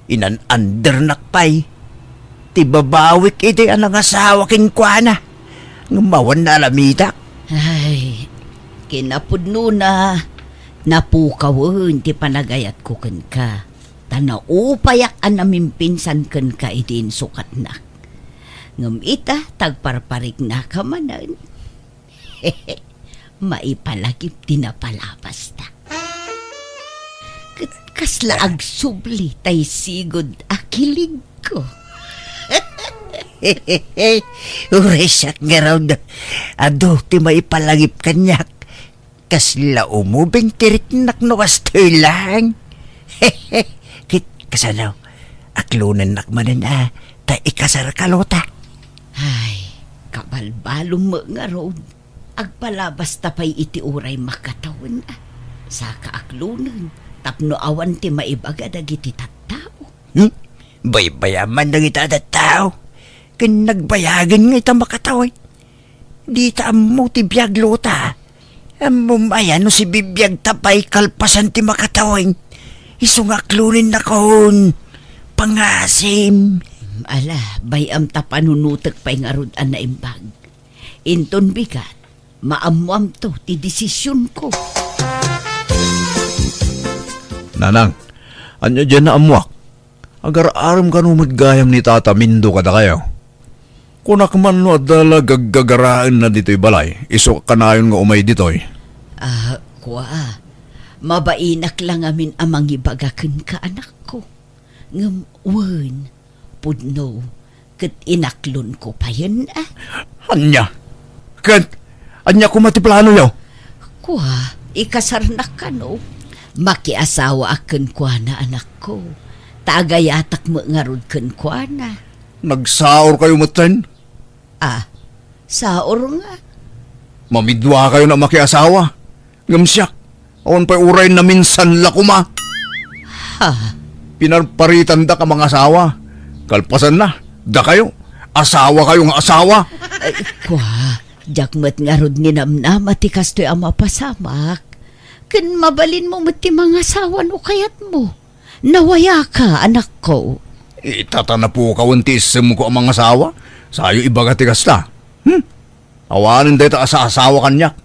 inan-andernak pay. Ti babawik idi a nangasawa kenkuana, ngem awan naalamidak. Ay, kinapudnona, napukawen ti panagayatko kenka, ta naupayak a namimpinsan kenka idi insukatnak. Ngem ita, tagparpariknaka manen. Maipalagip ti napalabasta. Ket kasla agsubli tay sigud a kiligko. Uray siak ngarud, adu ti maipalagip kaniak. Kasla umubing ti riknak no kastoy laeng. Ket kasano, aklonennak manen a ta ikasarka, Lota? Ay, kabalbalom met ngarud. Agpalabasta pay iti uray makatawen a. Saka aklonen tapno awan ti maibaga dagiti tattao. Hmm? Baybay-am man dagiti a tattao. Ken nagbayagen nga ita makatawen. Dita ammo ti biag, Lota. Ammom aya no sibibiagta pay kalpasan ti makatawen? Isu nga aklonennakon. Pangasim. Ala, bay-am ta panunotek pay ngarud a naimbag. Inton bigat, maammoamto ti desisionko. Nanang, ania diay naammoak? Agar-arem kano met gayam ni Tata Mindo kadakayo? Kunak man no adda la gaggagaraenna ditoy balay, isu kanayon nga umay ditoy. Ah, kua, mabainak la ngamin a mangibaga kenka, anakko. Ngem wen, pudno, ket inaklonko payen a. Ania? Ket ania koma ti planoyo? Kua, ikasarnak kano? Makiasawaak kenkuana, anakko. Ta agayatak met ngarud kenkuana. Nagsaorkayo metten? Ah, saor nga. Mamiduakayon a makiasawa. Ngem siak, awan pay uray naminsan la koma. Ha? Pinarparitandak a mangasawa. Kalpasanna, dakayo, asawakayo nga asawa. Ay, kua, diak met ngarud ninamnama ti kastoy a mapasamak. Ken mabalinmo met ti mangasawa no kayatmo. Nawayaka, anakko. Ita ta napukawen ti issemko a mangasawa, sayo ibaga ti kasta. Hmm? Awanen dayta a saasawa kaniak.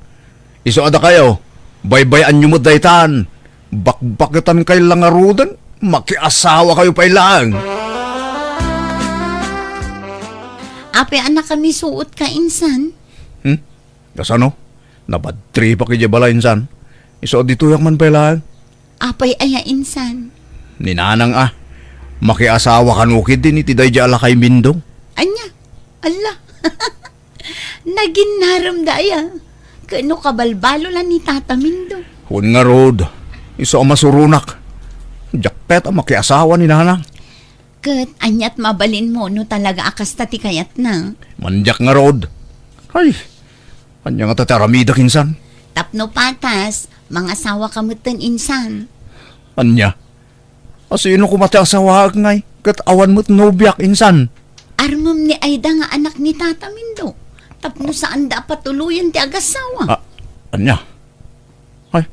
Isu a dakayo, baybay-anyo met daytan. Bakbaketankay la ngaruden, makiasawakayo pay laeng. Apay a nakamisuotka insan? Hmm? Kasano? Nabadtripak idiay balay insan. Isu a ditoyak man pay laeng. Apay aya insan? Ni nanang a, makiasawa kano ketdin iti daydi a lakay Mindo. Ania? Alla. Naginnarem daya. Ket no kabalbalo la ni Tata Mindo. Wen ngarud, isu a masuronak. Diak pay a makiasawa ni nanang. Ket aniat mabalinmo no talaga a kasta ti kayatna? Mandiak ngarud. Ay, ania ngata ti aramidek insan? Tapno patas, mangasawaka metten insan. Ania? A sino koma ti asawaek ngay? Ket awan met nobiak insan. Armem ni Aida nga anak ni Tata Mindo. Tapno saanda a patuloyen ti agasawa. Ah, ania? Ay,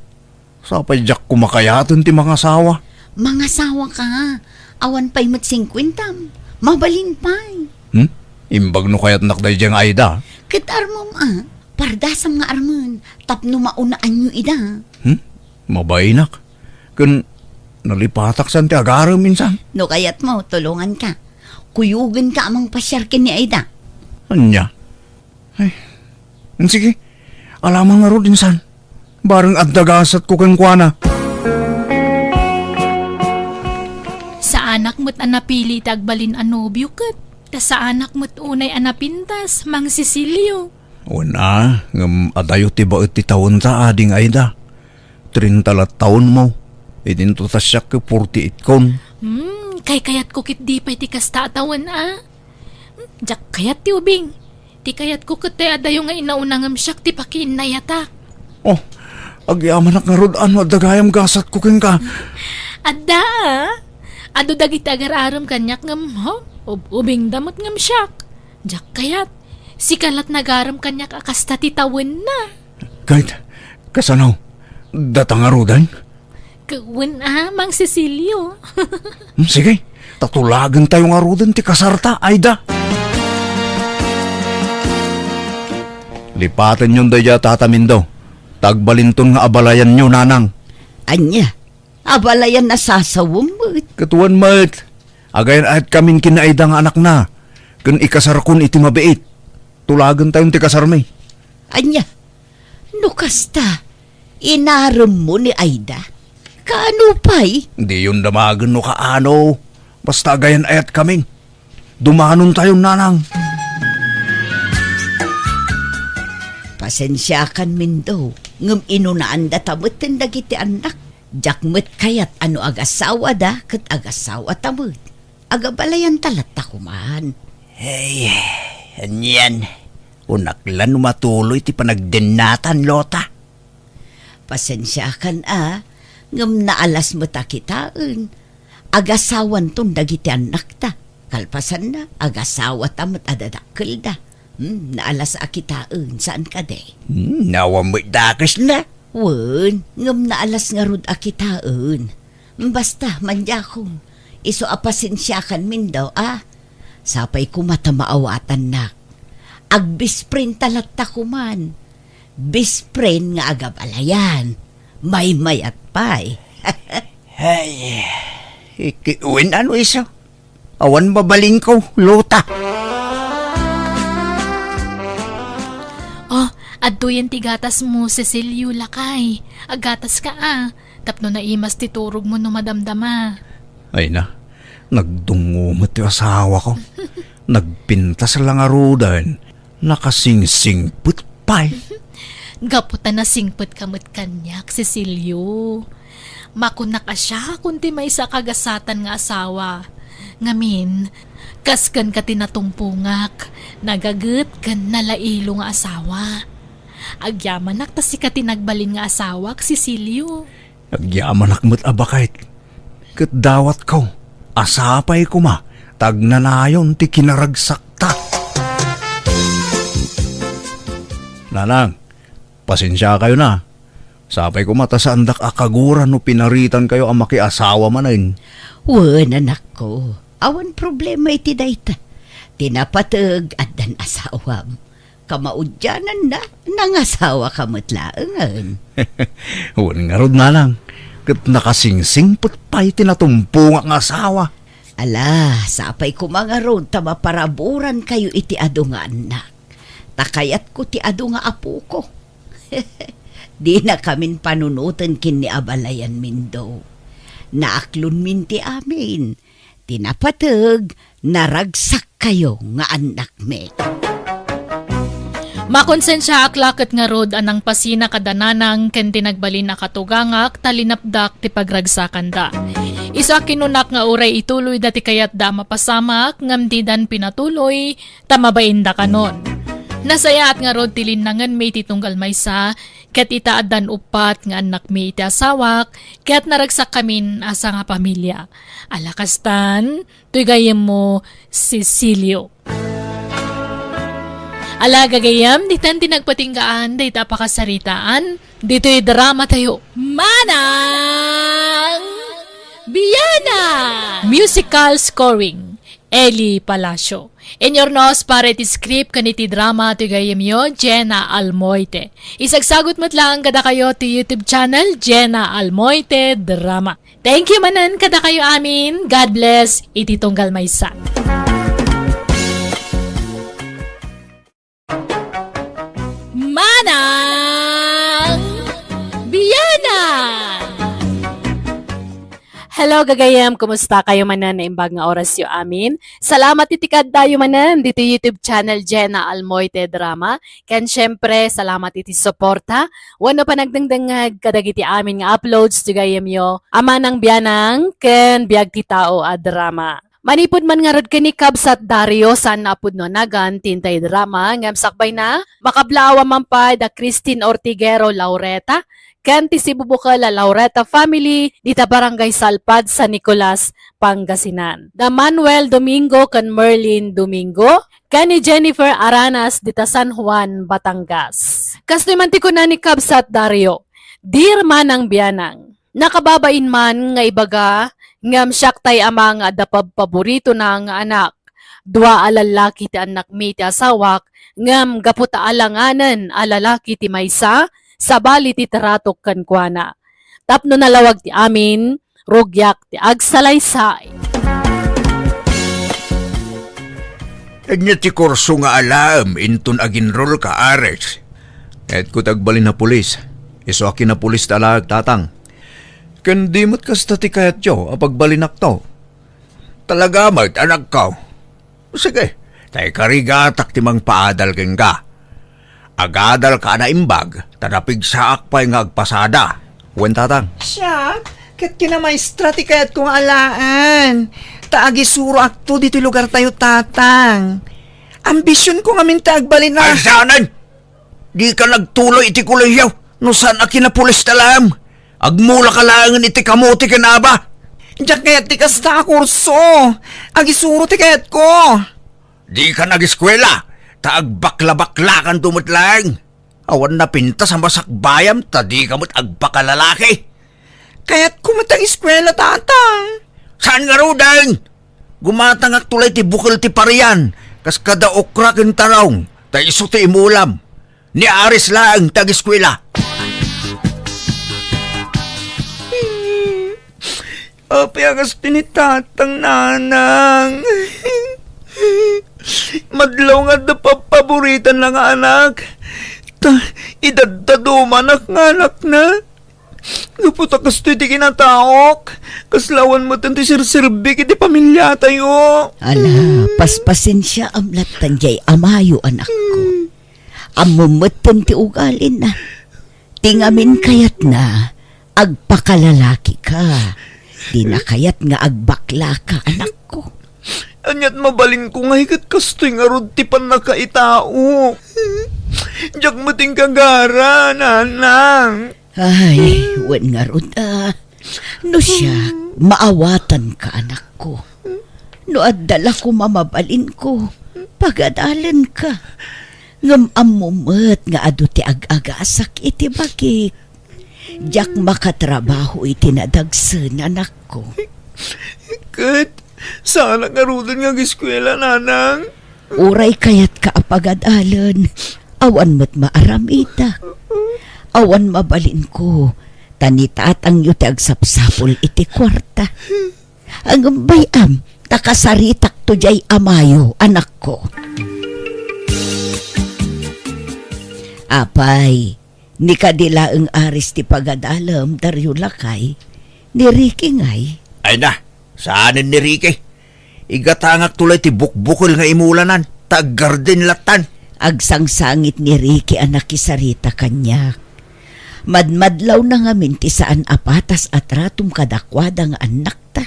sapay diak koma kayaten ti mangasawa. Mangasawaka. Awan pay met singkuentam. Mabalin pay. Hmm? Imbag no kayatnak daydiay nga Aida. Ket armem a, pardasam nga armen, tapno maunaanyo ida. Hmm? Mabainak. Ken nalipatak san ti agarem insan. No kayatmo, tulonganka. Kuyogenka a mangpasiar ken ni Aida. Ania? Ay, sige. Ala man ngarud insan. Bareng adda gasatko kenkuana. Saanak met a napili ti agbalin a nobio ket Ta saanak met unay a napintas, Mang Cecilio. Wen a, ngem adayo ti baet ti tawenta, Ading Aida. Trinta la tawenmo. Idinto ta siak ket forty-eight kon. Hmm, kaykayatko ketdi pay ti kasta a tawen a. Hmm, diak kayat ti ubing. Ti kayatko ket ti adayo nga inauna ngem siak ti pakiinnayatak. Oh, agyamanak ngarud a no adda gayam gasatko kenka. Adda, a. Adu dagiti agar-arem kaniak ngem, ho, ub-, ubingda met ngem siak. Diak kayat. Sika lat nagarem kaniak a kasta ti tawenna. Ket, kasano? Data ngaruden? Ke-, wen a, Mang Cecilio. Hmm, sige, ta tulagentayo ngaruden ti kasarta, Aida. Lipatenyon daydiay a Tata Mindo, ta agbalinton nga abalayanyo, Nanang. Ania? Abalayan a sasawem met. Ket wen met, agayan-ayatkamin ken ni Aida nga anakna, ken ikasarkon iti mabiit. Tulagentayon ti kasarmi. Ania? No kasta, inaremmo ni Aida? Kaano pay? Diyon damagen no kaano. Basta agayan-ayatkami. Dumanontayon, Nanang. Pasensiakan, Mindo, ngem inunaandata metten dagiti annak. Diak met kayat a no agasawada ket agasawata met. Agabalayanta latta koman. Ay, anian, unak la no matuloy ti panagdennatan, Lota. Pasensiakan a, ngem naalas met a kitaen. Agasawanton dagiti annakta. Kalpasanna, agasawata met a dadakkelda. Hmm, naalas a kitaen, saan kadi? Hmm, awan met dakesna. Wen, ngem naalas ngarud a kitaen. Basta, madiakon, isu a pasensiakan, Mindo, a. Sapay koma ta maawatannak. Agbest friendta latta koman. Best friend nga agabalayan. Maymayat pay. Ay, iki-, wen a no isu. Awan mabalinko, Lota. Oh, adtoyen ti gatasmo, Cecilio, lakay. Aggataska a, tapno naimas ti turogmo no madamdama. Ay na, nagdungngo met ti asawako. Nagpintas la ngaruden, nakasingsingpet pay. Gapu ta nasingpetka met kaniak, Cecilio. Makunak a siakon ti maysa a kagasatan nga asawa. Ngamin, kas kenka ti natumpongak, nagaget ken nalailo nga asawa. Agyamanak ta sika ti nagbalin nga asawak, Cecilio. Agyamanak met a baket. Ket dawatko a sapay koma ta agnanayon ti kinaragsakta. Nanang, pasensiakayon a. Sapay koma ta saandak a kagura no pinaritankayo a makiasawa manen. Wen, anakko, awan problema iti dayta. Ti napateg, addan asawam. Kamaudiananna, nangasawaka met laengen. Wen ngarud, Nanang, ket nakasingsingpet pay ti natumpongak nga asawa. Ala, sapay koma ngarud ta maparaburankayo iti adu nga annak. Ta kayatko ti adu nga apoko. Dinakamin panunoten ken ni abalayan, Mindo. Naaklonmin ti amin. Ti napateg, naragsakkayo nga annakmi. Makonsensiaak la ket ngarud a nangpasina kada nanang ken ti nagbalin a katugangak ta linapdak ti pagragsakanda. Isu a kinunak nga uray ituloyda ti kayatda a mapasamak ngem didan pinatuloy ta mabain dakanon. Nasayaat ngarud ti linnangenmi iti tunggal maysa, ket ita addan uppat nga annakmi iti asawak, ket naragsakkamin a sangapamilia. Ala kastan, toy gayyemmo, Cecilio. Ala, gagayyem, ditan ti nagpatinggaan dayta a pakasaritaan ditoy drama tayo. Manang Biana! Musical scoring, Eli Palacio. Inurnos para iti script ken iti drama ti gayyemyo, Jenna Almoite. Isagsagut met laeng kadakayo ti YouTube channel, Jenna Almoite Drama. Thank you manen kadakayo amin. God bless iti tunggal maysa. Manang Biana! Hello, gagayem. Kumusta kayo manen? Naimbag nga oras yo amin. Salamat iti kaddayo manen dito YouTube channel Jenna Almoite Drama. Ken syempre, salamat iti suporta wenno panagdengdengngeg kadagiti amin nga uploads ti gayem yo, Ama nang Bianang ken Biag ti Tao a drama. Manipud man ngarud ken ni Kabsat Dario, saan a pudno a nagan ti intay drama, ngem sakbay na, makablaawan man pay da Christine Ortiguero Laureta, ken ti sibubukel a Laureta family, dita Barangay Salpad, San Nicolas, Pangasinan. Da Manuel Domingo ken Merlin Domingo, ken ni Jennifer Aranas, dita San Juan, Batangas. Kastoy man ti kuna ni Kabsat Dario, Dear Manang Bianang, nakababain man nga ibaga, ngem siak tay ama nga adda pabpaboritona nga anak. Dua a lallaki ti annakmi ti asawak, ngem gapu ta alanganen a lalaki ti maysa, sabali ti tratok kenkuana. Tapno nalawag ti amin, rugiak ti agsalaysay. Ania ti kurso nga alaem inton aginrol ka, Ares? Kayatko ti agbalin a pulis. Isu a kinapulis ti alaek, Tatang. Ken di met kasta ti kayatyo a pagbalinakto. Talaga met, anakko. Sige, ta ikarigatak ti mangpaadal kenka. Agadalka a naimbag, ta napigsaak pay nga agpasada. Wen, Tatang. Siak, ket kinamaestra ti kayatko nga alaen. Ta agisuroakto ditoy lugartayo, Tatang. Ambisionko ngamin ti agbalin a Ay, saanen! Dika nagtuloy iti kolehiyo no saan a kinapulis ta laeng. Agmulaka laengen iti kamote ken aba. Diak kayat ti kasta a kurso. Agisuro ti kayatko. Dika nagiskuela, ta agbakla-baklakanto met laeng. Awan napintas a masakbayam ta dika met agpakalalaki. Kayatko met agiskuela, Tatang. Saan ngaruden? Gumatangakto lay ti bukel ti parian, kas kada okra ken tarong, ta isu ti imulam. Ni Aris laeng ti agiskuela. Apay a kasta ni Tatang, Nanang? Madlaw nga adda pabpaboritanna nga anak. Ta, idaddadumanak nga anakna. Gapu ta kastoy ti kinataok, kasla awan metten ti serserbik iti familiatayo. Ala, paspasensiaam latta diay amayo, anakko. Ammom metten ti ugalina. Ti ngamin kayatna, agpakalalakika. Dina kayat nga agbaklaka, anakko. Ania't mabalinko ngay ket kastoy ngarud ti pannakaitaok? Diak met inkagara, Nanang. Ay, wen ngarud a. No siak, maawatanka, anakko. No adda la koma mabalinko, pagadalenka. Ngem ammo met nga adu ti ag-agasak iti bagik. Diak makatrabaho iti nadagsen, anakko. Ket, saanak ngaruden nga agiskuela, Nanang? Uray kayatka a pagadalen, awan met maaramidak. Awan mabalinko, ta ni tatangyo ti agsapsapul iti kuarta. Ngem bay-am, ta kasaritakto diay amayo, anakko. Apay, ni kadi laeng Aris ti pagadalem, Dario lakay, ni Ricky ngay? Ay na, saanen ni Ricky? Igatangakto lay ti bukbukel nga imulanan, ta aggarden lattan. Agsangsangit ni Ricky a nakisarita kaniak. Madmadlawna ngamin ti saan a patas a tratom kadakuada nga annakta.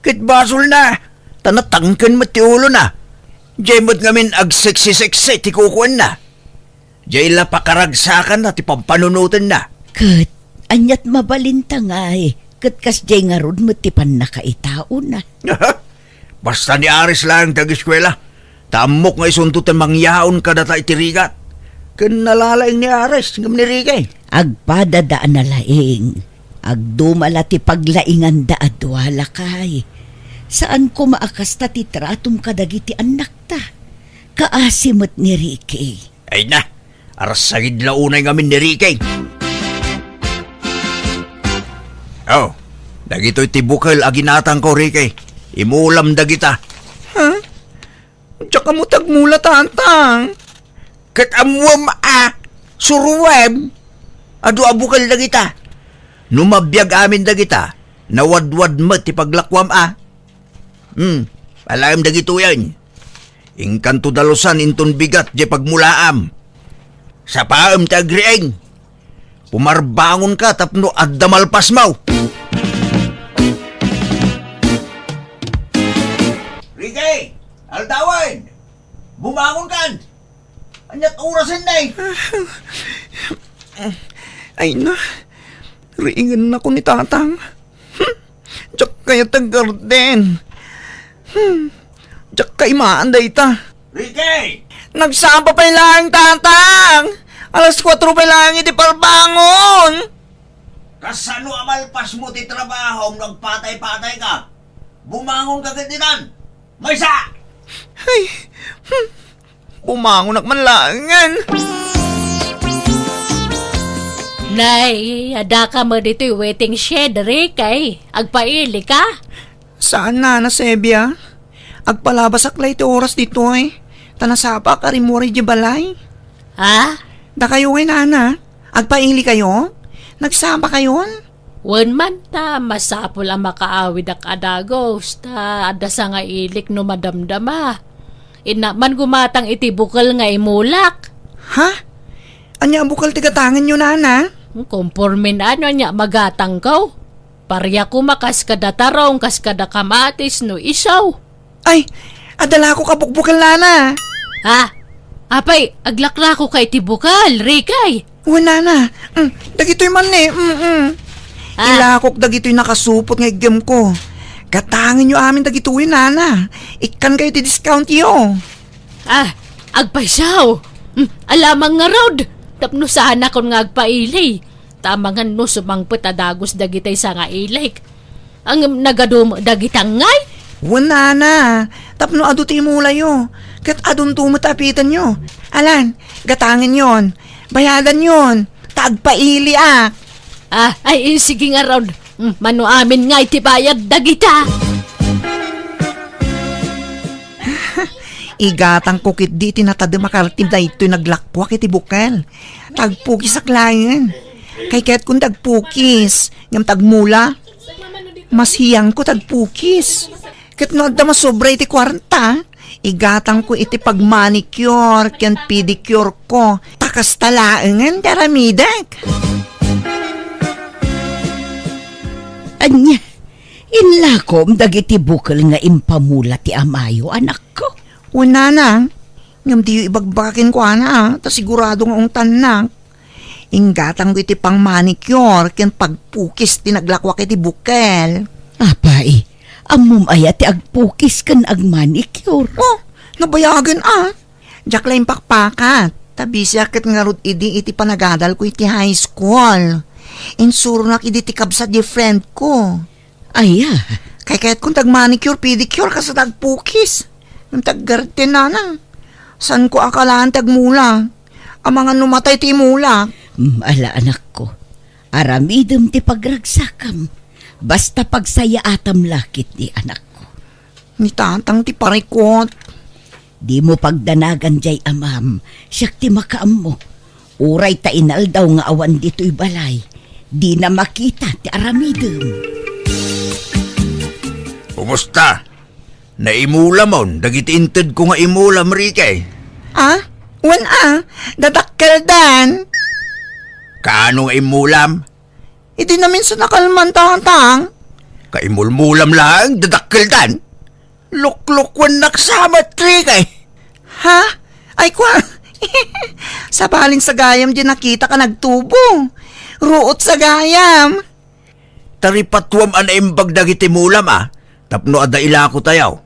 Ket basolna, ta natangken met ti ulona. Diay met ngamin agseksi-seksi ti kukuenna. Diay la pakaragsakanna ti pampanunotenna. Ket, ania't mabalinta ngay, ket kasdiay ngarud met ti pannakaitaona. Basta ni Aris laeng ti agiskuela, ta ammok nga isunto ti mangyaon kadata iti rigat. Ken nalalaing ni Aris ngem ni Ricky. Agpadada a nalaing. Agduma la ti paglainganda a dua, lakay. Saan koma a kasta ti tratom kadagiti annakta. Kaasi met ni Ricky. Ay na, arsagid la unay ngamin ni Ricky. Oh, dagitoy ti bukel a ginatangko, Ricky. Imulam dagita. Ha? Diak ammo ti agmula, Tatang. Ket ammuem a, suroem. Adu a bukel dagita. No mabiag amin dagita, Nawadwad met ti paglakuam a. Hmm, alaem dagitoyen. Inkanto dalusan inton bigat diay pagmulaam. Sapaem ti agriing. Pumarbangonka tapno adda malpasmo. Ricky! Aldawen! Bumangonkan! Ania't orasen, nay? Ay na, riingennako ni Tatang. Hmm, diak kayat aggarden. Hmm, diak kaimaan dayta. Ricky! Nagsapa pay laeng, Tatang! Alas kuatro pay laeng iti parbangon! Kasano a malpasmo ti trabahom no agpatay-patayka? Bumangonka ketditan! Maysa! Ay, hmm, bumangonak man laengen. Nay, addaka met ditoy waiting shed, Ricky. Agpailika? Saan, Nana Sebia. Agpalabasak la iti oras ditoy, ta nasapak a rimmuar idiay balay. Ha? Dakayo ngay, Nana? Agpailikayo? Nagsapakayon? Wen man ta, masapul a makaawidak a dagus, ta adda sangailik no madamdama. Innak man gumatang iti bukel nga imulak. Ha? Ania a bukel ti gatangenyo, Nana? Konporme no ania magatangko. Paria koma kas kada tarong, kas kada kamatis no isaw. Ay, adda lakok a bukbukel, Nana. Ha? Apay, aglaklako ka iti bukel, Ricky? Wen, Nana. Mm, dagitoy man ni. Mm, mm. Ah. Ilakok dagitoy nakasupot nga iggemko. Gatangenyo amin dagitoy, Nana. Ikkankayo ti discountyo. Ah, agpaysaw. Mm, alamang ngarud. Tapno saanakon nga agpaili. Ta amangan no sumangpet a dagus dagitay sangailik. Ngem nagadu met dagita ngay? Wen, Nana, tapno adu ti imulayo, ket adunto met a apitenyo. Alan, gatangenyon, bayadanyon, ta agpailiak. Ah, ay, sige ngarud. Mm, mano amin ngay ti bayad dagita? Igatangko ketdi ti natadem a kartim daytoy naglakuak iti bukel. Ta agpukisak laeng. Kaykayatkon ti agpukis, ngem ta agmula, mas hiyangko ti agpukis. Ket no adda masobra iti kuarta, igatangko iti pagmanicure ken pedicure ko. Ta kasta laengen ti aramidek. Ania, inlakom dagiti bukel nga impamula ti amayo, anakko? Wen, Nana, ngem diyo ibagbaga kenkuana, a, ta sigurado nga ungtannak. Inggatangko iti pangmanicure ken pagpukis ti naglakuak iti bukel. Apay, ammom aya ti agpukis ken agmanicure? Oh, nabayagen a. Diak la impakpakat, ta bisiak ket ngarud idi iti panagadalko iti high school. Insuronak idi ti kabsat diay friend ko. Aya? Kaykayatkon ti agmanicure, pedicure, kas dagpukis. Ngem ti aggarden, Nana. Saanko a kalaan ti agmula. Amangan no matay ti imulak. Mm, ala, anakko. Aramidem ti pagragsakam. Basta pagsayaatam la ketdi, anakko. Ni Tatang ti parikut. Dimo pagdanagan diay amam, siak ti makaammo. Uray ta inaldaw nga awan ditoy balay, dina makita ti aramidem. Kumusta? Naimulamon dagiti intedko nga imulam, Ricky? Ah? Wen a, dadakkeldan. Kaano nga imulam? Idi naminsan a kalman, Tatang. Kaimulmulam laeng, dadakkeldan. Luklukuennak sa met, Ricky. Ha? Ay, kwa. Sabalin sa gayam diay nakitak a nagtubo. Ruot sa gayam. Ta ripatuam a naimbag dagiti mulam a tapno adda ilakotayo.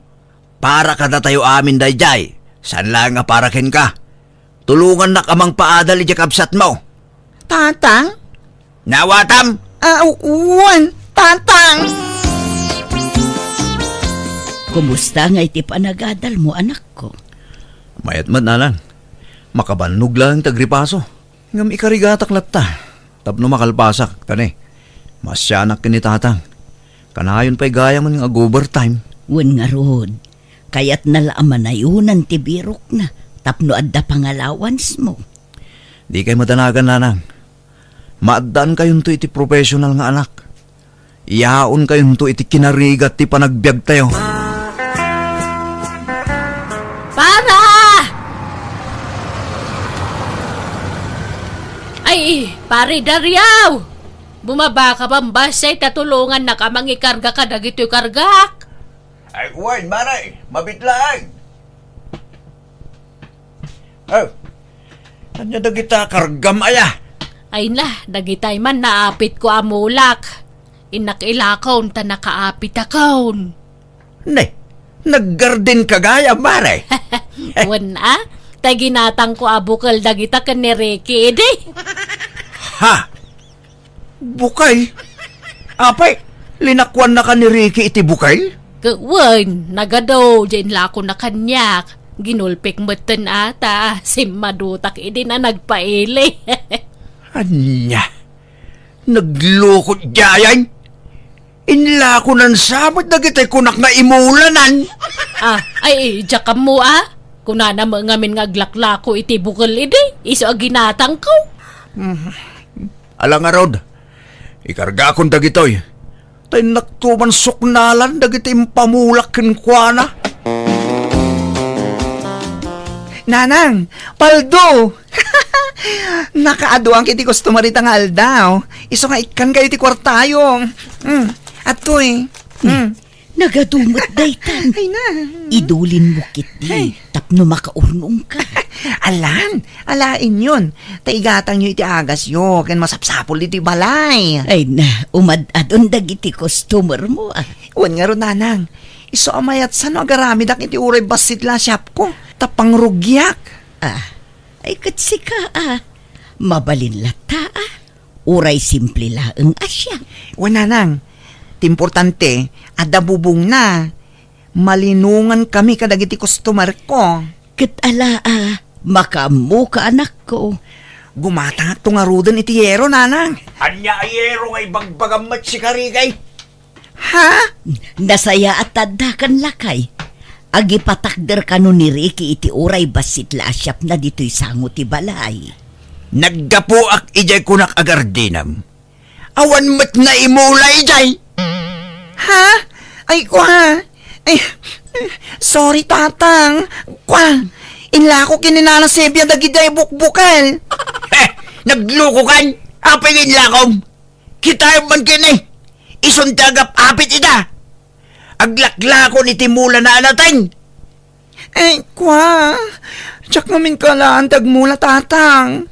Para kadatayo amin daydiay, saan laeng a para kenka. Tulongannak a mangpaadal idiay kabsatmo. Tatang? Naawatam? Ah, wen, Tatang! Kumusta ngay ti panagadalmo, anakko? Mayat met, Nanang. Makabannog laeng ti agripaso. Ngem ikarigatak latta tapno makalpasak, ta ne, maasianak ken ni Tatang. Kanayon pay gayam nga ag-overtime. Wen ngarud, kayatna la a manayonan ti birokna tapno adda pangalawansmo. Dikay madanagan, Nanang. Maaddankayonto iti professional nga anak. Yaonkayonto iti kinarigat ti panagbiagtayo. Para! Ay, Pare Dario! Bumaba ka, bambasay, ta tulongannak a mangikarga kadagitoy kargak. Ay, wen, Mare, mabit laeng. Oh, ania dagita kargam aya? Ay na, dagitay man naapitko a mulak. Innak ilakon ta nakaapitakon. Ne, naggarden ka gayam, Mare? Wen a, tay ginatangko a bukel dagita ken ni Ricky idi. Ha? Bukel? Apay, linakuannaka ni Ricky iti bukel? Ket wen, nagadu, diay inlakona kaniak. Ginulpek metten a ta simmadutak idi na nagpaili. Ania? Naglukot diayen? Inlakonan sa met dagiti kunak nga imulanan. Ah, ay, diak ammo a. Kunana met ngamin nga aglaklako iti bukel idi, isu a ginatangko. Hmm. Ala ngarud, ikargakon dagitoy. Ta innakto man suknalan dagiti impamulak kenkuana. Nanang, paldo! Nakaaduan iti customer ita nga aldaw. Isu nga ikkankayo iti kuartayo. Mm, adtoy. Mm. Nagadu met daytan. Ay na. Idulinmo ketdi, ay, tapno makaurnongka. Alan, alaenyon. Ta igatangyo iti agasyo, ken masapsapul iti balay. Ay na, umad-adon dagiti customermo, ah. Wen ngarud, nanang. Isu a mayat sa no agaramidak iti uray bassit la a shopko. Ta pangrugiak. Ah, ay ket sika, ah. Mabalin latta, ah. Uray simple laeng a siak. Wen, nanang, ti importante, adda bubongna. Malinongankami kadagiti customerko. Ket ala a, makaammoka, anakko. Gumatangakto ngaruden iti yero, nanang. Ania a yero nga ibagbagam met, sika Ricky? Ha? Nasayaat ta addakan, lakay. Agipatakder kano ni Ricky iti uray bassit la a shopna ditoy sango ti balay. Naggapuak idiay kunak a gardenam. Awan met naimula idiay. Ha? Ay, kwa. Ay, sorry, tatang. Kwa. Inlako ken ni Nana Sebia dagiti bukbukel. Eh, naglukokan? Apay nga inlakom? Kitaem man ken, eh. Isun ti agap-apit ita. Aglaklakon iti mulana a nateng. Eh, kwa, diak ngamin kalaan ti agmula, tatang.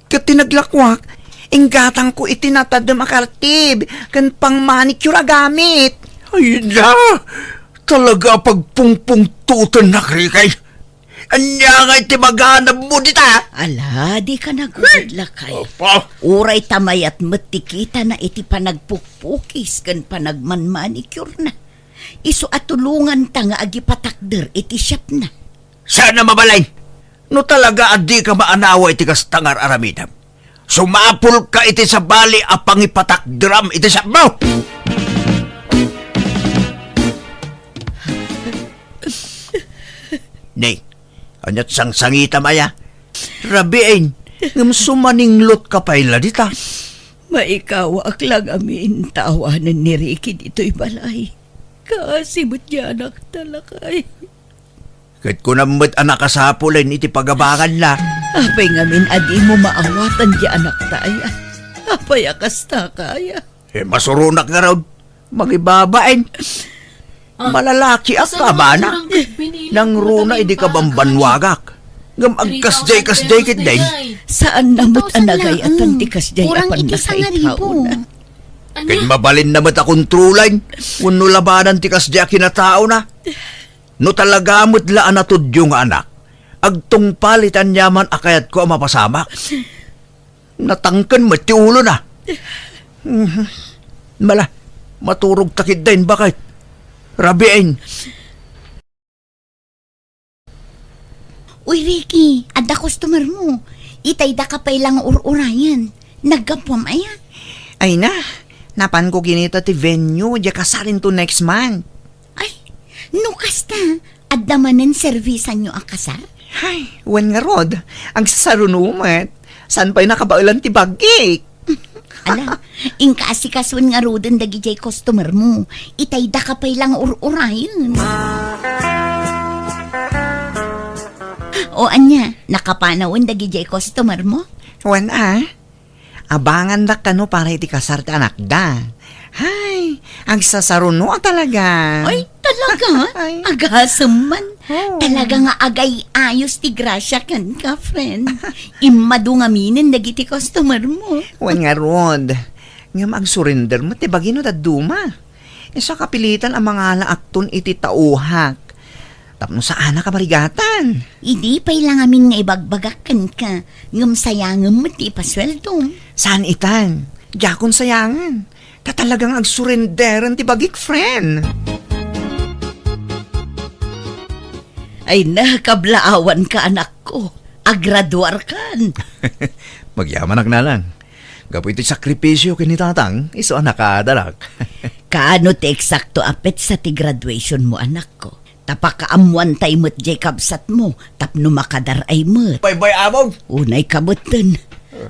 Ket ti naglakuak, inggatangko iti natadem a kartib ken pangmanicure a gamit. Ay na, talaga a pagpungpungtotennak, Ricky. Ania ngay ti maganabmo dita? Ala, dika nagurod, lakay. Apa? Uray ta mayat met ti kitana iti panagpukpukis ken panagmanmanicure na. Isu a tulonganta nga agipatakder iti shopna. Saan a mabalin? No talaga a dika maanawa iti kasta nga ar-aramidem, sumapulka iti sabali a pangipatakderam iti shopmo! Nay, ania't sangsangitam aya? Rabiin, ngem sumaninglutka pay la dita. Maikawaak la ngamin ta awanen ni Ricky ditoy balay. Kaasi met diay anakta, lakay. Ket kunam met a nakasapulen iti pagabanganna. Apay ngamin a dimo maawatan diay anakta aya? Apay a kasta ka aya? Eh, masuronak ngarud. Mangibabain. Ah, malalakiak, kasano kamana. Nangruna idi kabambannuagak. Ngem agkasdiay-kasdiay ketdin. Saan na met a nagay-atan ti kasdiay a pannakaitaona. Ket mabalinna met a kontrolan wenno labanan ti kasdiay a kinataona. No talaga met la a natudyo nga anak, agtungpal iti aniaman a kayatko a mapasamak. Natangken met ti ulona. Mhm. Mala, maturogta ketdin, baket. Rabiin. Uy, Ricky, adda customer mo. Itayda ka pay la nga ur-urayen. Naggapuam aya? Ay na, napanko kinita ti venue, diay kasar into next month. Ay, no kasta, adda manen servisanyo a kasar? Ay, wen ngarud, agsasaruno met. Saan pay nakabaelan ti bagik? Ala, inka asikasuen ngaruden dagidiay customer mo. Itay daka pay lang ur-urayen. O ania, nakapanawen dagidiay customer mo? Wen a, abangandak kano para iti kasar ti anakda. Hay, agsasaruno a talaga. Ay, talaga? Ay. Agasem man. Oh. Talaga nga agay-ayos ti grasia kenka, friend. Immadu ngaminen dagiti customer mo. Wen ngarud, ngem agsurrender met ti bagi no dadduma. Isu a kapilitan a mangalaakton iti tauhak. Tapno saanak a marigatan. Idi pay la ngamin nga ibagbagak kenka, ngem sayangem met ti ipasueldom. Saan itan? Diakon sayangen. Ta talagang agsurrenderen ti bagik, friend. Ay na, kablaawanka, anakko. Agraduarkan. Magyamanak, nanang. Gapu iti sakripisio ken ni tatang, isu a nakaadalak. Kaano ti eksakto a petsa ti graduation mo, anakko? Ta pakaammoantay met diay kabsatmo tapno makadar-ay met. Baybay-abaw! Unay kabetten.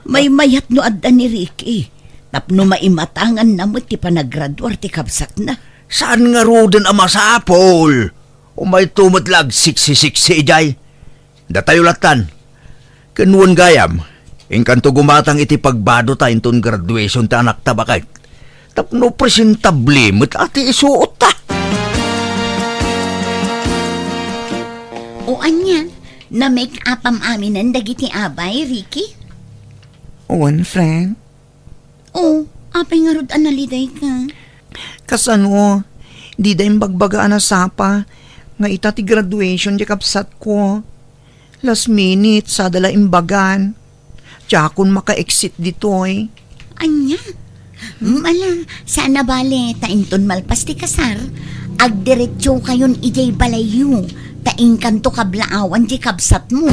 Maymayat no adda ni Ricky. Tapno maimatanganna met ti panagraduar ti kabsatna. Saan ngaruden a masapul? Umayto met la agsiksi-siksi idiay. Datayo lattan. Ken wen gayam, inkanto gumatang iti pagbadota inton graduation ti anakta, baket. Tapno presentable met a ti isuotta. O ania, na-make-upam aminen dagiti abay, Ricky? Wen, friend. O, apay ngarud a nalidayka? Kasano, dida imbagbaga a nasapa nga ita ti graduation ti kabsatko. Last minute, sada la imbagan. Diakon maka-exit ditoy. Ania? Hmm, ala, saan a bale, ta inton malpas ti kasar, agdiretsokayon idiay balayyo, ta inkanto kablaawan diay kabsatmo.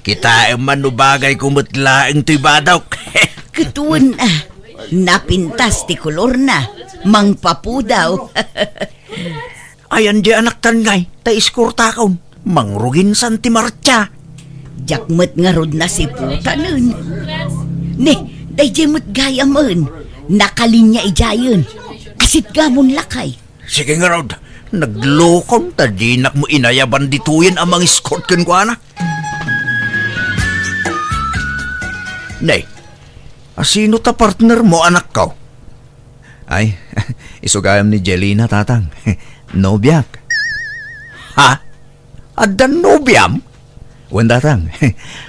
Kitaem man no bagayko met laeng toy badok. Ket wen a, napintas ti kolorna, mangpapudaw. Ayan di anaktan ngay, ta iskortakon, mangruginsan ti martsa. Diak met ngarud nasiputanen. Ne, daydiay met gayamen, nakalinya idiayen. Asitgamon lakay. Sige ngarud, naglokon ta dinak mo inayaban ditoyen a mangiskort kenkuana. Nay, asino ta partner mo, anakko? Ay, isu gayam ni Jelina, tatang. Nobiak. Ha? Addan nobiam? Wen, tatang.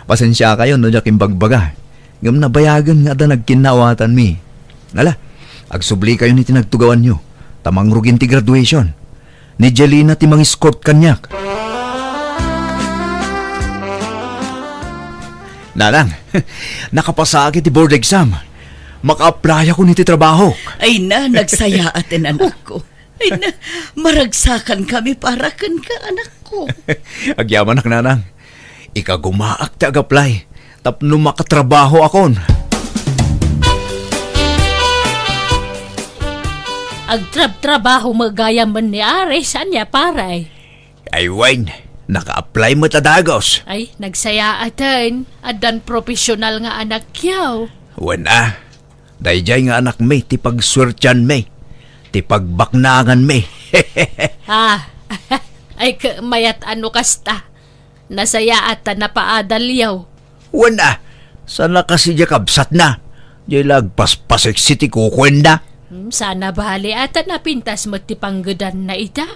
Pasensiakayon no diak imbagbaga. Ngem nabayagen nga adda nagkinnaawatanmi. Ala, agsublikayon iti nagtugawanyo, ta mangrugin ti graduation. Ni Jelina ti mangiskort kaniak. Nanang, nakapasaak iti board exam. Maka-applyakon iti trabaho. Ay na, nagsayaaten, anakko. Ay na, maragsakan kami para kenka, anakko. Agyamanak, nanang. Ikagumaak ti ag-apply tapno makatrabaho akon. Agtrabtrabaho met gayam ni Aris, ania, pare? Ay wen, naka-apply met a dagus. Ay, nagsayaaten, addan professional nga anakyo. Wen a, daydiay nga anakmi ti pagsuertianmi, ti pagbaknanganmi. Ah, ay, mayat a no kasta. Nasayaat ta napaadalyo. Wen a, sana kasi diay kabsatna. Diay la agpaspaseksi ti kukuenda. Hmm, sana bale a ta napintas met ti panggedanna ita.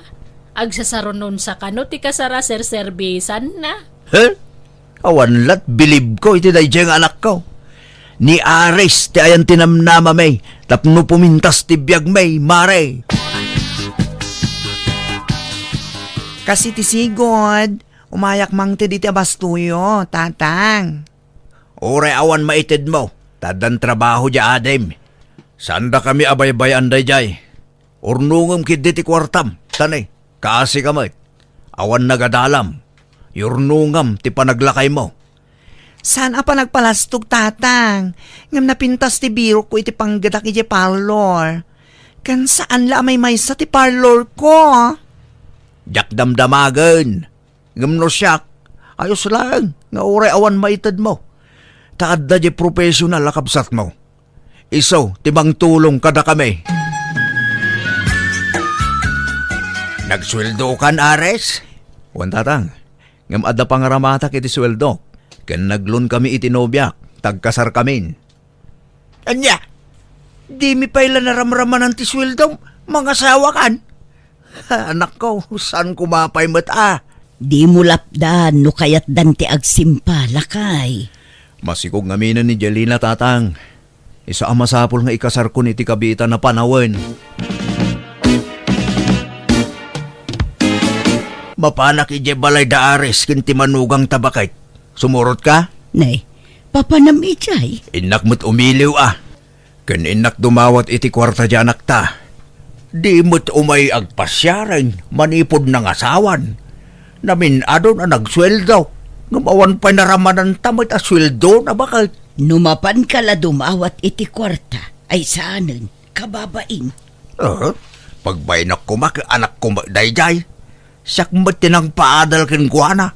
Agsasarunon sa kano ti kasar a serserbisanna. He? Awan lat bilibko iti daydiay nga anakko. Ni Aris ti ayan ti namnamami tapno pumintas ti biagmi, mare. Kasi ti sigud, umayak mangted iti abastoyo, tatang. Uray awan maitedmo, ta addan trabaho diay adim. Saandakami a baybay-an daydiay. Urnongem ketdi ti kuartam, ta ne, kaasika met. Awan nagadalam. Yurnongam ti panaglakaymo. Saan a panagpalastog, tatang. Ngem napintas ti birokko iti panggedak idiay parlor. Ken saan la a maymaysa ti parlorko. Diak damdamagen. Ngem no siak, Ayos laeng nga uray awan maitedmo. Ta adda diay professional a kabsatmo. Isu ti mangtulong kadakami. Nagsueldokan, Aris? Wen, Tatang. Ngem adda pangaramatak iti sueldok, ken nagloan kami iti nobiak, ta agkasarkamin. Ania? Dimi pay la naramramanan ti sueldom? Mangasawakan? Anakko, saan koma pay met a? Dimo lapdan no kayatdan ti agsimpa, lakay. Masikog ngamin ni Jelina, Tatang. Isu a masapul nga ikasarkon iti kabiitan a panawen. Mapanak idiay balay da Aris ken ti manugangta, baket. Sumurotka? Nay, papanam idiay? Innak met umiliw a. Ken innak dumawat iti kuarta diay anakta. Di met umay agpasiaren manipud nangasawan. Namin-adon a nagsueldo. Ngem awan pay naramananta met a sueldona, baket. No mapanka la dumawat iti kuarta, ay saanen, kababain. Eh, pagbainnak koma ket anakko met daydiay. Siak met ti nangpaadal kenkuana.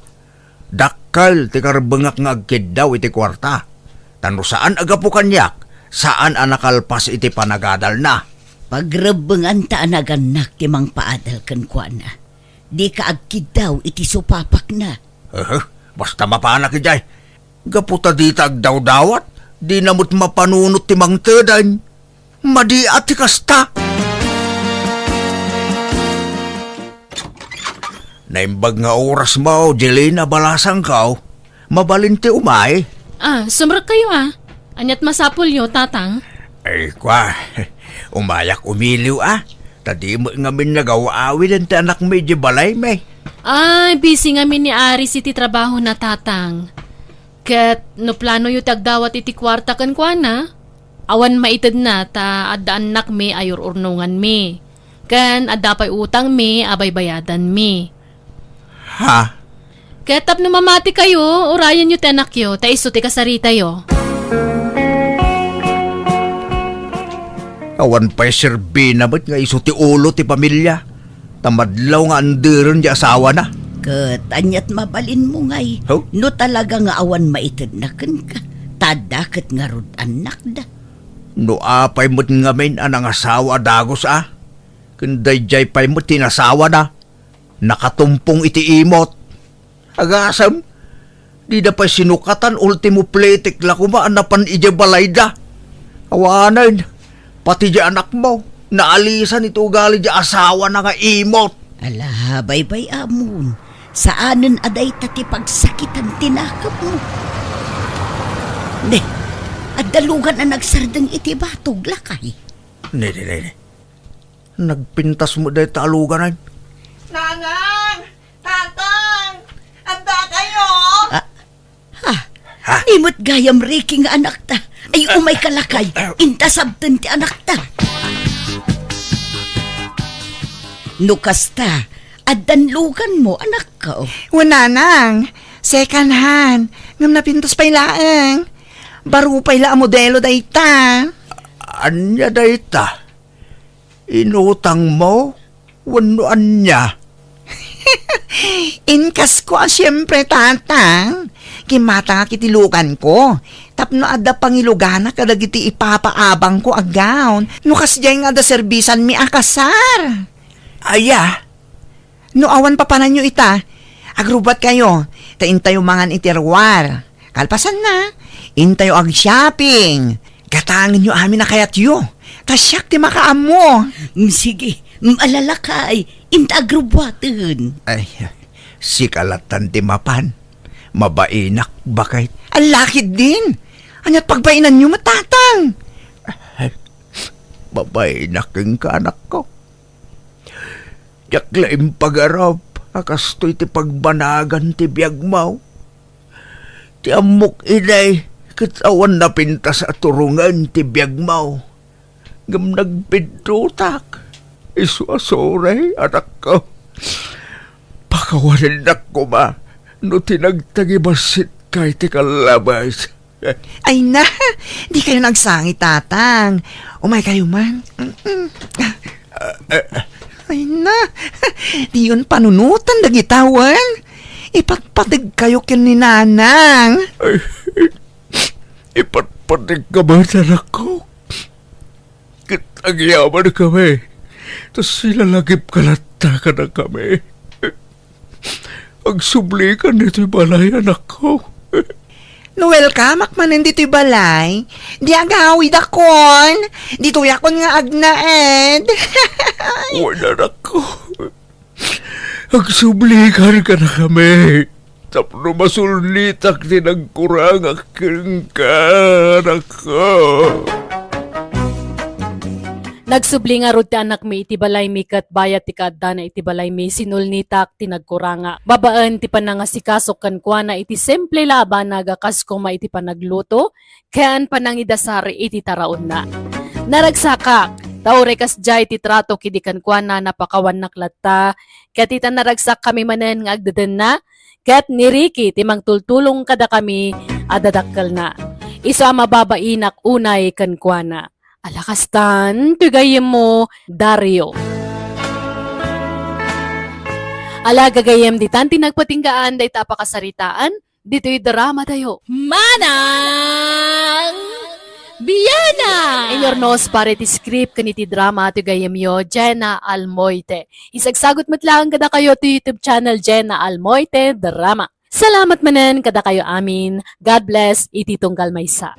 Dakkel ti karebbengak nga agkiddaw iti kuarta. Ta no saan a gapu kaniak, saan a nakalpas iti panagadalna. Pagrebbenganta a nagannak ti mangpaadal kenkuana. Dika agkiddaw iti supapakna. Eh, basta mapanak idiay. Gapu ta dita agdawdawat, dina met mapanunot ti mangteden. Madi a ti kasta. Naimbag nga orasmo, Jelina, balasangko. Mabalin ti umay? Ah, sumrekkayo a. Aniat masapulyo, Tatang? Ay, kua, umayak umiliw a. Ta di met ngamin nagaw-awiden ti anakmi idiay balaymi. Ay, busy ngamin ni Aris iti trabahona, Tatang. Ket no planoyo ti agdawat iti kuarta kenkuana, awan maitedna ta adda annakmi a ur-urnonganmi, ken adda pay utangmi a baybayadanmi. Ha? Ket tapno mamatikayo, urayenyo ti anakyo, ta isu ti kasaritayo. Awan pay serbina met nga isu ti ulo ti pamilia. Ta madlaw nga anderen ti asawana. Ket aniat mabalinmo ngay? Huh? No talaga nga awan maitedna kenka, ta adda ket ngarud annakda. No apay met ngamin a nangasawa a dagus a, ken daydiay pay met ti nasawana, nakatumpong iti imot. Agasem, dida pay sinukatan, ultimo pletek la koma a napan idiay balayda. Awanen, pati diay anakmo, naalisan iti ugali diay asawana nga imot. Ala, baybay-amon. Saanen a dayta ti pagsakitan ti nakemmo. Ne, adda lugan a nagsardeng iti batog, lakay. Ne, ne, ne, ne. Nagpintas met dayta a lugan, ay. Nanang! Tatang! Adda kayo? Ah, ha? Ha? Di met gayam Ricky nga anakta. Ay, umayka lakay. Inta sabten ti anakta. No kasta, addan luganmo, anakko. Wen, nanang. Second hand. Ngem napintas pay laeng. Baro pay la a modelo dayta. Ania dayta? Inutangmo? Wenno ania? Inkasko a siempre, Tatang. Kimmatangak iti luganko tapno adda pangiluganak kadagiti ipapaabangko a gown no kasdiay nga adda serbisanmi a kasar. Aya? No awan papananyo ita, agrubbuatkayo, ta intayo mangan iti ruar. Kalpasanna, intayo ag-shopping. Gatangenyo amin a kayatyo, ta siak ti makaammo. Mm, sige, mm, ala lakay, inta agrubbuaten. Ay, sika lattan ti mapan. Mabainak, baket. Ala ketdin. Aniat pagbainanyo met, Tatang? Ay, mabainak kenka, anakko. Diak la impagarup a kastoy ti pagbanagan ti biagmo. Ti ammok idi, ket awan napintas a turongen ti biagmo. Ngem nagpiddutak. Isu a sorry, anakko. Pakawanennak koma no ti nagtagibassit ka iti kallabas. Ay na, dikayo agsangit, Tatang. Umaykayo man. Mm-mm. Ay na, diyon panunotan dagita wen. Ipatpategkayo ken ni Nanang. Ay, ipatpategka met, anakko. Ket agyamankami, ta silalagipka latta kadakami. Agsublikan ditoy balay, anakko. No welcomeak manen ditoy balay, di agawidakon. Ditoyakon nga agnaed. Wen, anakko. Agsublikan kadakami tapno masulnitak ti nagkurangak kenka, anakko. Nagsubli ngarud ti anakmi iti balaymi ket bayat ti kaaddana iti balaymi, sinulnitak ti nagkurangak. Babaen ti panangasikasok kenkuana iti simple la a banag a kas koma iti panagluto ken panangidasar iti taraonna. Naragsakak, ta uray kasdiay ti tratok idi kenkuana, napakawannak latta, ket ita naragsakkami manen nga agdedenna, ket ni Ricky ti mangtultulong kadakami a dadakkelna. Isu a mababainak unay kenkuana. Ala kastan, ti gayyemmo, Dario. Ala, gagayyem, ditan ti nagpatinggaan dayta a pakasaritaan, ditoy dramatayo. Manang Biana! Inurnos para iti script ken iti drama ti gayyemyo, Jenna Almoite. Isagsagut met laeng kadakayo ti YouTube channel, Jenna Almoite Drama. Salamat manen kadakayo amin. God bless iti tunggal maysa.